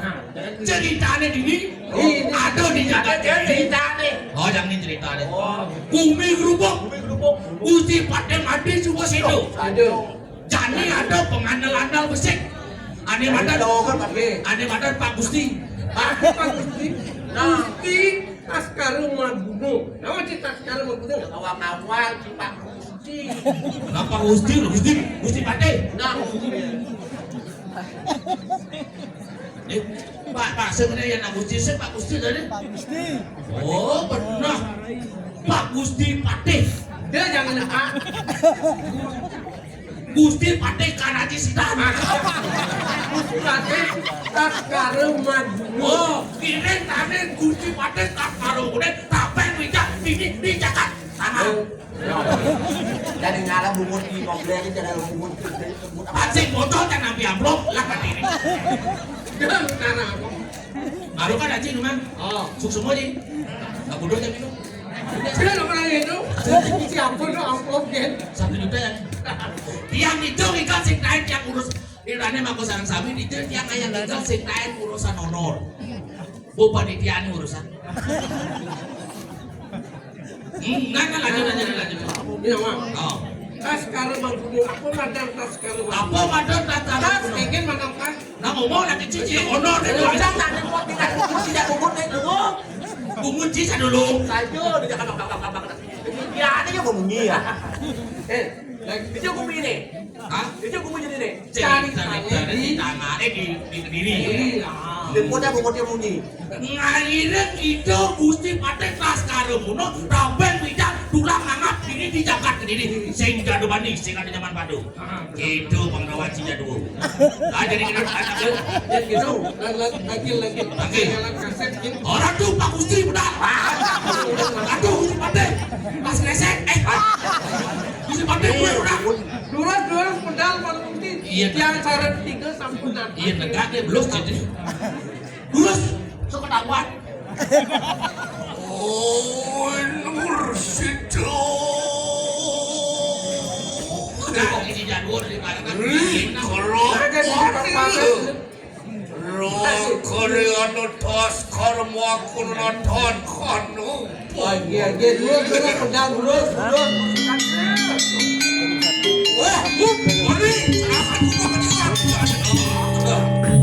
Nah, Ceritane dini, ini ada di jagat ini. Ceritane. Oh, jangan ceritane. Oh. Gumi gerubuk. Gumi gerubuk. Gusti Patih mati suka situ. Aduh. Jani ada pengandal-andal besik. Ane madan, ane madan Pak Gusti. Pak Gusti. Nah. Gusti Taskara Maguno. Nama si Taskara Maguno? Awal-awal si Pak Gusti. Kenapa Gusti? Gusti, Gusti Patih. Nah, Gusti. Eh, Pak, Pak, sebenarnya yang Gusti, saya Pak Gusti tadi. Pak Gusti. Oh, benar. Pak Gusti Patih. Dia jangan, Pak. Gusti Patih Karaji Sidahan. Gusti Patih Taskara Maguno. Oh, kene tane Gusti Patih Taskara Maguno, tapi bijak ini di Jakarta. Sana. Jadi ngalah bungut di mobil ini, jadi bungut. Pancing bocor kan nabi amplop, lah kan ini. Dia cara apa? Baru kan Haji Numan. Oh. Suksma, Ji. Nggak bodoh tapi itu. Sudah nggak pernah itu. Siapa tuh amplop, Gen? Satu juta ya. Tiang itu ikan sing lain yang urus. Irane mako sareng sami itu tiang ayah gagal sing lain urusan honor. Bu panitiane urusan. Hmm, nah, nah, lanjut, lanjut, lanjut. Iya, Mak. Oh. Taskara Maguno, apa madan Taskara Maguno? Apa madan Taskara Maguno? Tas, ingin mana tas? Nah, ngomong lagi cici, ono deh, Ayo, dulu. Jangan, jangan, buat tinggal, buat tidak, buat naik dulu. Bungut cici dulu. Saja, dia cakap, cakap, cakap, cakap. Ya, ada yang bunyi ya. Eh, lagi. Dia bunyi nih. Hah? Dia bunyi jadi nih. Cari, cari, cari di tanah, eh, di, di Kediri. Iya. Dia punya bungut dia bunyi. Ngaire kita Gusti Patih Taskara Maguno, Raben Wijang, tulang angap ini di jagat Kediri. Sing jadu bani, sing ada zaman padu. Itu penggawa cija dua. Ah, jadi kita kata dia gitu. Lagi, lagi. Lagi. Orang tuh Pak Gusti udah. Aduh, Gusti Patih. Pas resek, eh. Gusti Patih udah. Lurus, lurus, pedal, Pak Gusti. Iya. Yang syarat tiga sampunan. Iya, tegak dia belum jadi. Lurus, sok ketahuan. Oh, lurus itu. Nah, ini jadwal di mana kan? Ih, kalau Rong kari anu tas karma aku nonton kanu. Lagi, lagi, dulu, dulu, pedang, dulu, dulu. Wah, bu, balik.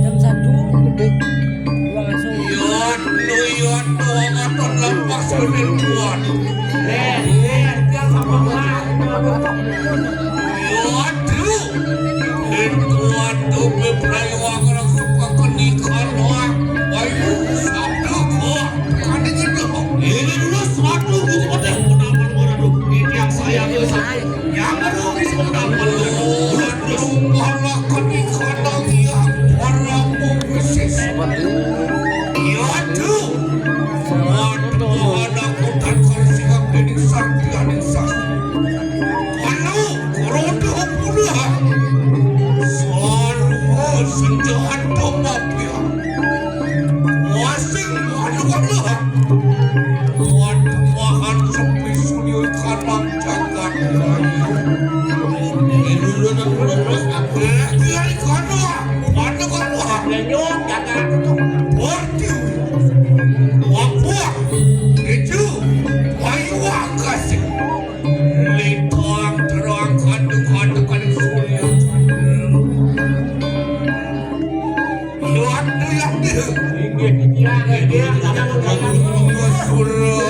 Jam satu, gede. Dua masuk. Iya, lu, iya, tuh, nonton lepas, lu, kuat. Eh, eh, dia sama gua. Waduh, itu waduh, bebrayu aku langsung ke kenikan, wah. Ayo, sabda, wah. Ini dulu, waduh, gitu, waduh. Kenapa, waduh? Ini yang saya, tuh, saya. Yang baru, ini semua kenapa, waduh. Terus, terus. Malah kenikan, ya, para pembisis. Waduh. Waduh, anak udan karo sing ngabeni sakti aning sas. Anu, rodo pula. Sarwa senjata mafia. Wasing anu anu. Waduh, mahan sepi sulyo kanang jagat raya. Ini dulu, dulu, terus, terus, aku. Eh, kiai kono. Waduh, waduh, lenyong, jagat itu. Waduh. Wabah. Itu. Wayu wakas. Litang terang kandung kandung kandung surya. Waduh, waduh. Inggih, iya, inggih, iya, iya. Surya.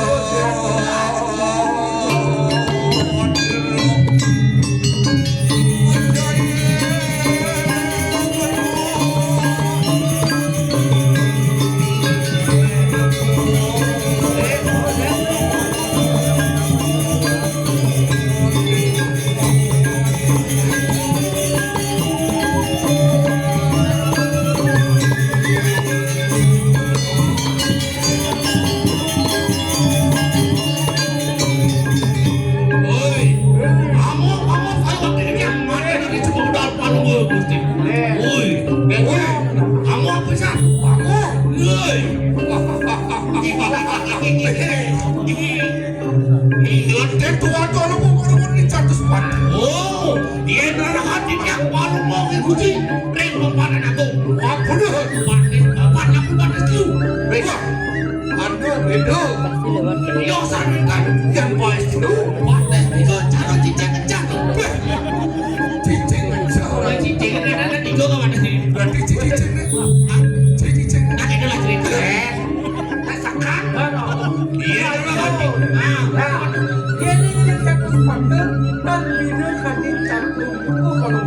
Woi, kamu, kamu, ayo, ini yang mana ini coba udah palu gue, Gusti. Woi, woi, kamu apa sih? Aku, woi. Iya, dia tua tuh lu mau ngomong di catus pan. Oh, dia darah hati yang palu mau ngikuti. Ring pampanan aku. Apa dah? Pakai papan aku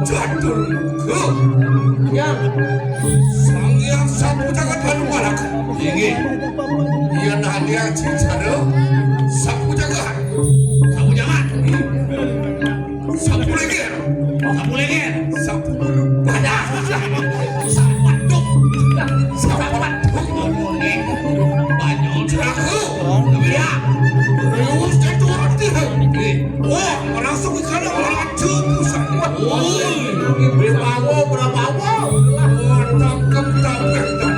Catur Muka. Ya. Sang Hyang Sapu Jagat Hanuman. Inggih. Yen Sang Hyang Cicaro Sapu Jagat. Sapu Jagat. Sapu Leger. Sapu Leger. Sapu Bulu. Badah. Sapu Duk. Sapu Duk. Banyol Ceraku. Ya. Terus jatuh hati. Wah, langsung ke kanan, raja pusat. Woi, Prabawa, Prabawa. Wah, tangkep, tangkep, tangkep.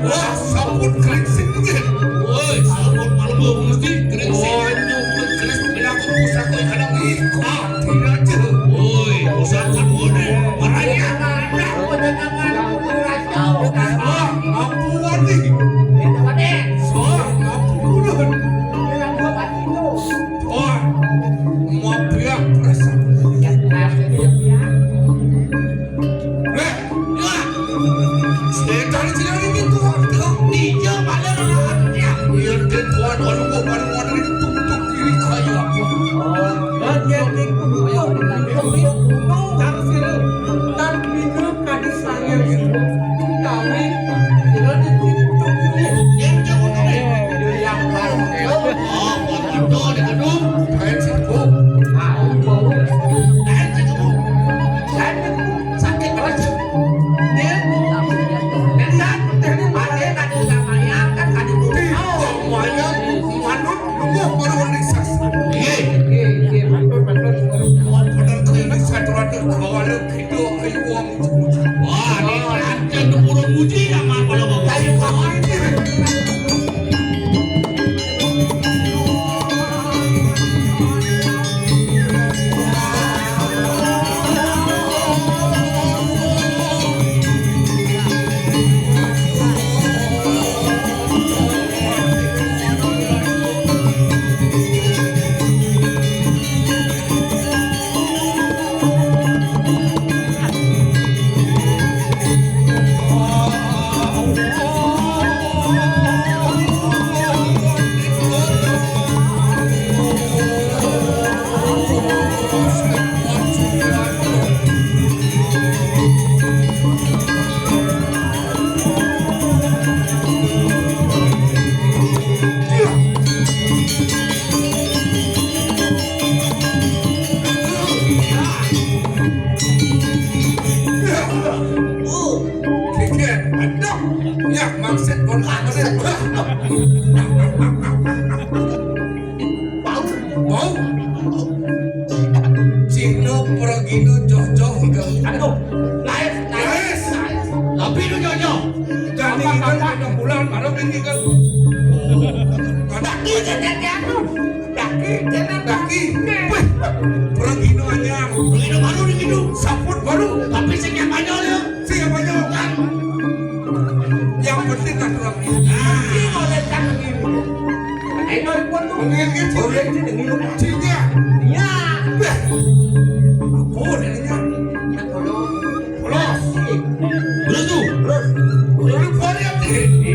Wah, sampun keringsing nggih. Woi, sampun mlebu mesti keringsing. Woi, nyumput keris pinaku pusat kowe kadang iko. Ah, diraja. Woi, pusat kuwi. Marane anak, panjenengan raja. Wah, aku wani. Wah, aku purun. Wah, mabiak perasaan. Eh, ya. Setan sing iki tuwa. Iya, malah ora ya. Iya, dia tuan, aduh, kok baru mau dari tuk-tuk kiri kaya apa? Oh, dia itu. Ayo, ayo, ayo. Taruh sini. Ntar pintu tadi saya sini. Kami, kira di tuk-tuk kiri. Yang jauh tadi. Yang baru. Oh, foto di gedung. Kayak sibuk. Ah, bau. Kayak sibuk. Sakit terus. Dia, dia, dia, dia, dia, dia, dia, dia, dia, dia, dia, dia, manut, nunggu, baru Indonesia. Iya, iya, iya, betul, betul. Betul, betul, ini satu ratus dua puluh. Wah, ini rancak tempurung muji ya, Mas, kalau mau. Ayo, kawan. Oh, geger. Aduh, ya maksud pun maksud. Bau, bau. Cino pragino joh-joh higa. Aduh, laes, laes. Laes. Tapi itu joh-joh. Jani higa enam bulan, baru ini kan. Daki, daki, anu. Daki, daki. Daki. Wih, pragino anyar. Pragino baru di situ. Saput baru. Tapi sing yang banyak ya. Sing yang banyak. Yang penting kan orang. Nah. Ini oleh kan ini. Ayo, ikut tuh. Ini, ini, ini. Iya. Wah. Apa ini? Terus. Terus tuh. Terus. Terus, terus, terus.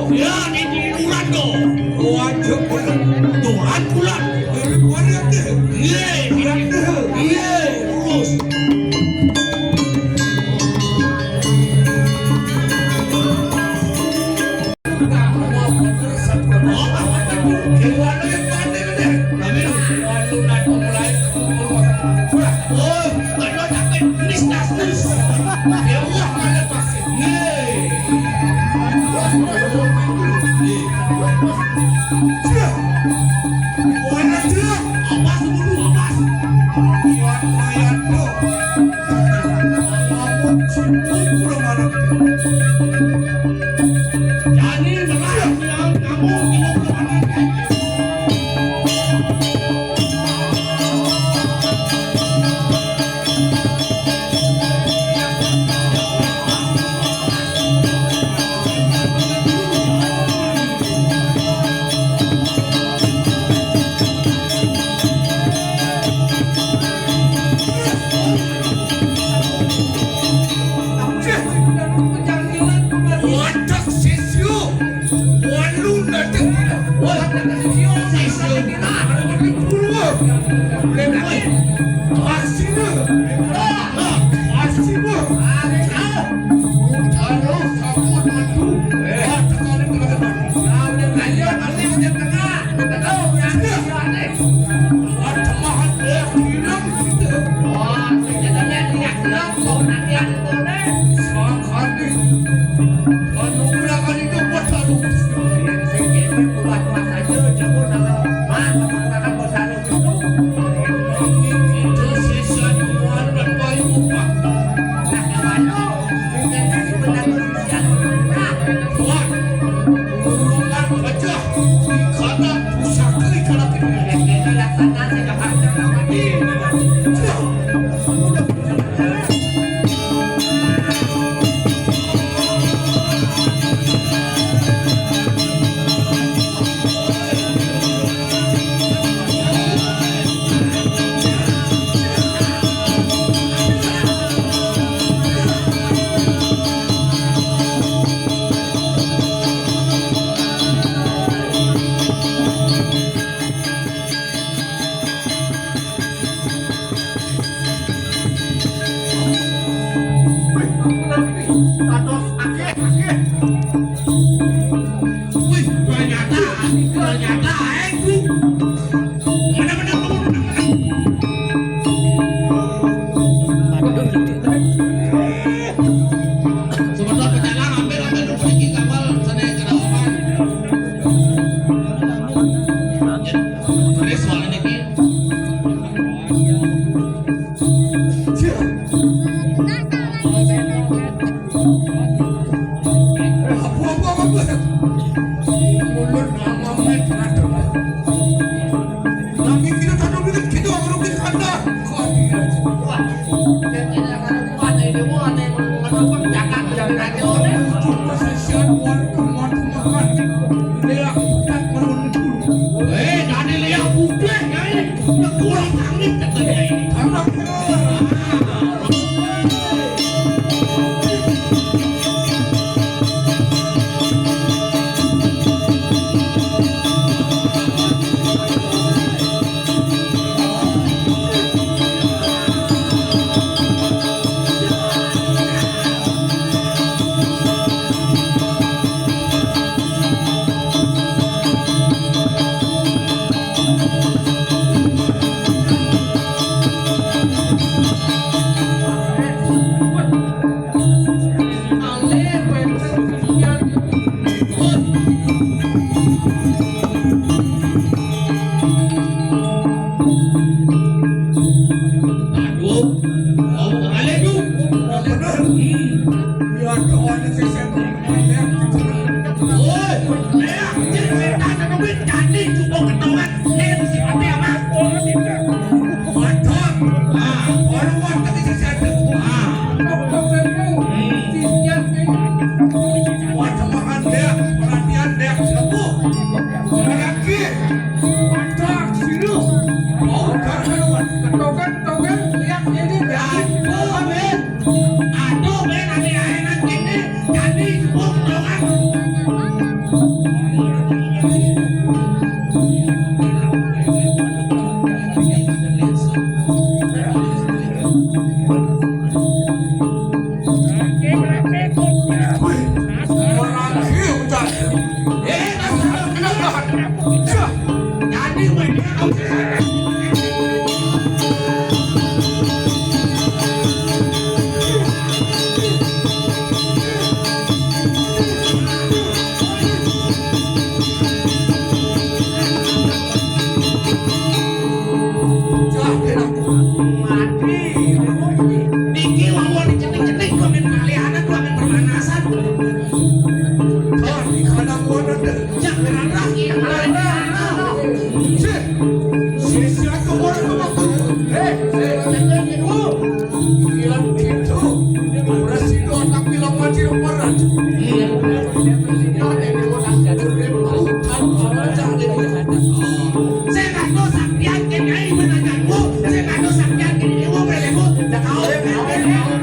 Ya, ini Tuhan tuh. Tuhan, Tuhan. Iya, iya, iya, terus. Jadi, benar, kamu Ternyata aku. Mana-mana kamu. Sebentar, pecalang, ambil, ambil dulu niki kapal, sana ke dalam. Keris soalnya niki. Eh, dadi liak budek, Nyai. Kurang sangit, kata Nyai. Aduh, mau kemana tuh? Bener. Hmm. Ya, doanya sih saya. Woi, ya, jadi setan ada duit, jadi cukup ketahuan. Nih, mesti mati apa? Waduh. Ah, baru waktu itu saya. Ah. Hmm. Waduh, makan deh, perhatian deh, sembuh. Lagi. Waduh, sini. Oh, kan, kan, kan. Token, token, lihat ini, ya. Aduh, men. Aduh, men, ane ae nang kene, dadi wong doang. Wih, orang hiu, Cak. Eh, kenapa? Cak. Dadi, men, dia nggak usah. Niki wong-wong cenik-cenik kok men pengalihan, kok men pemanasan. Oh, di kandang gua ada. Ya, berangkat, ya, berangkat. Sih. Sisi aku orang ke waktu. Eh, eh, eh, eh, eh, oh. Bilang gitu. Beres itu otak bilang mati yang berat. Iya. Sing ado saktian kene, ae menanyaku. Sing ado saktian kene, dewa, beleku. Dak kau, kau, kau, kau.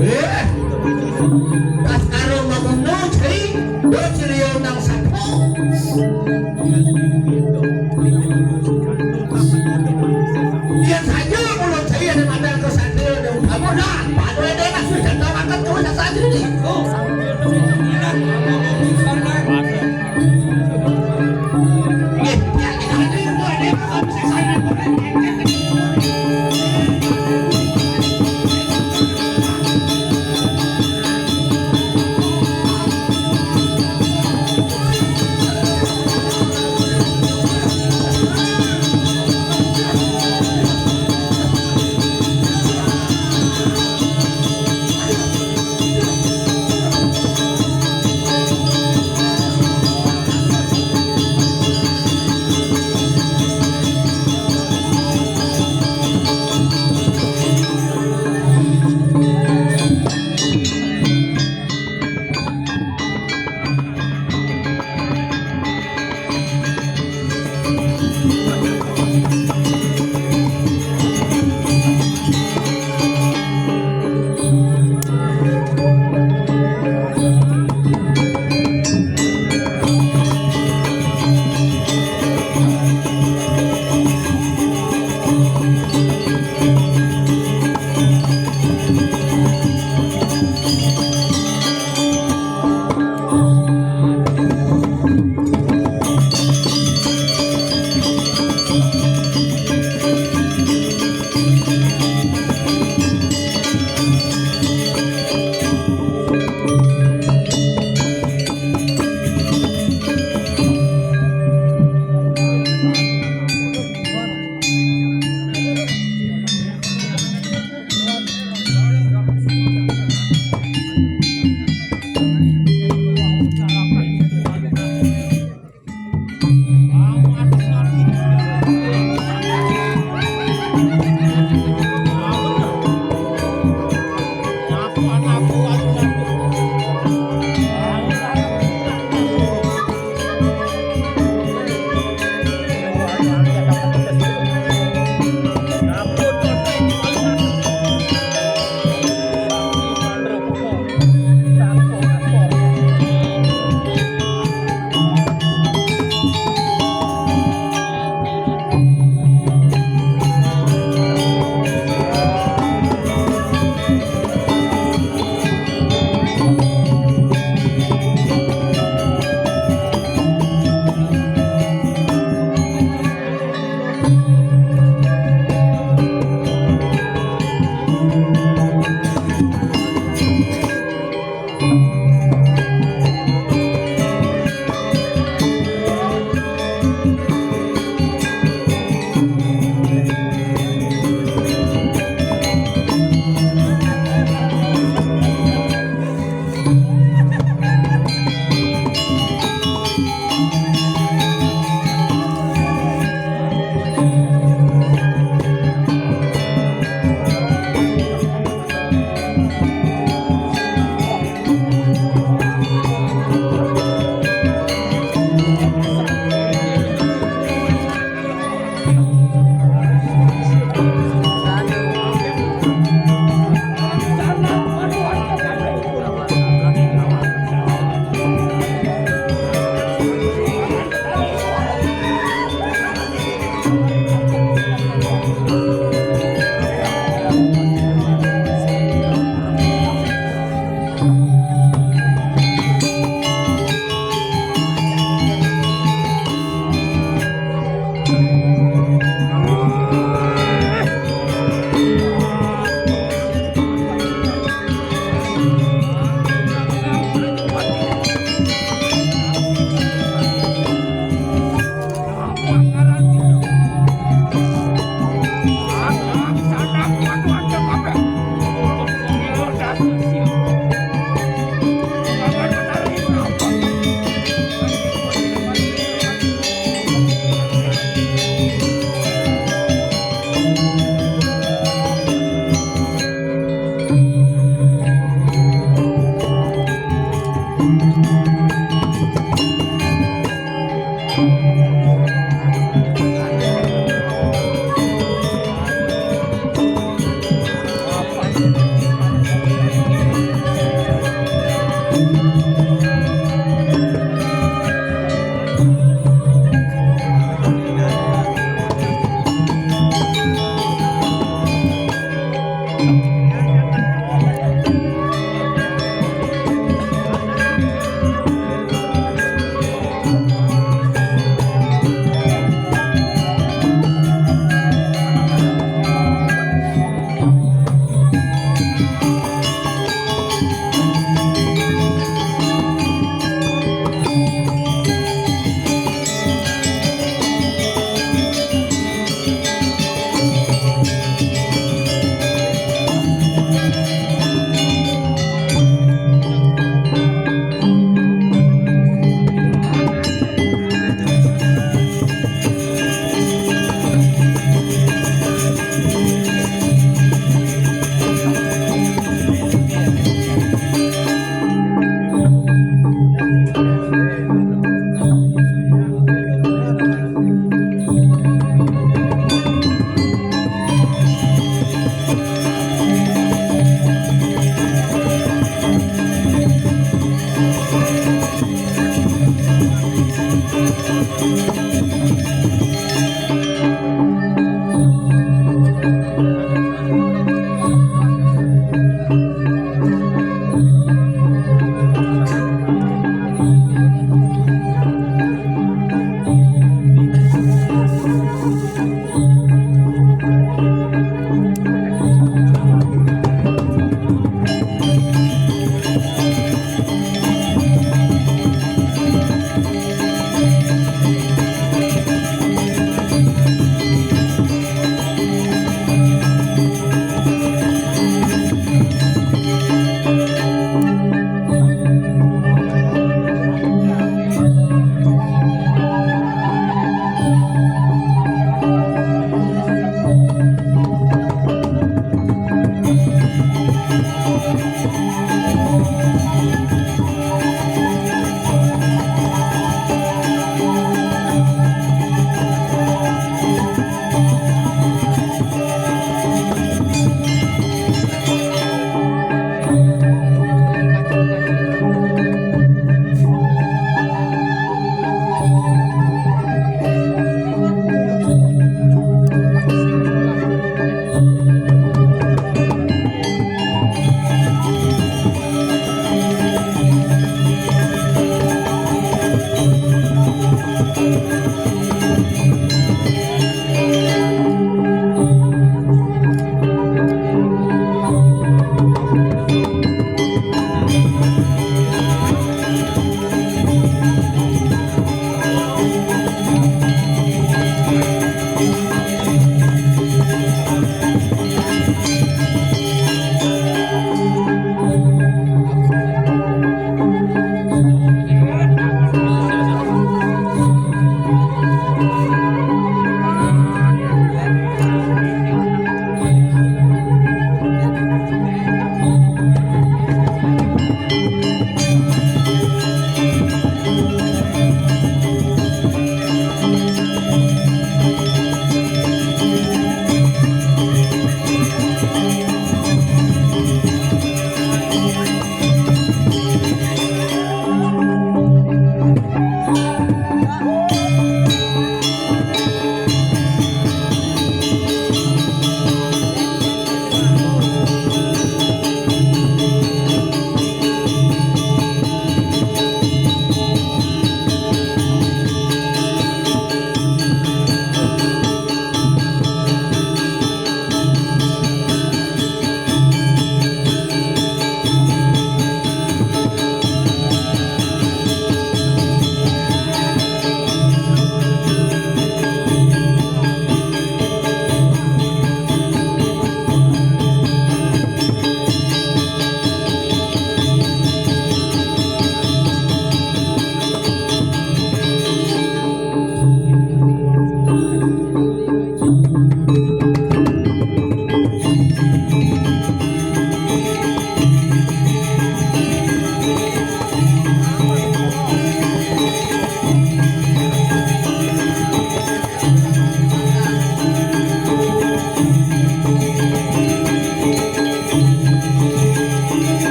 Eh, pas karo makono, Cai, do ciri nang sapo. Yen saja mulo Cai ada madang kesatria dan utama dah. Padu ada nak sudah tahu angkat kau sasadi ni.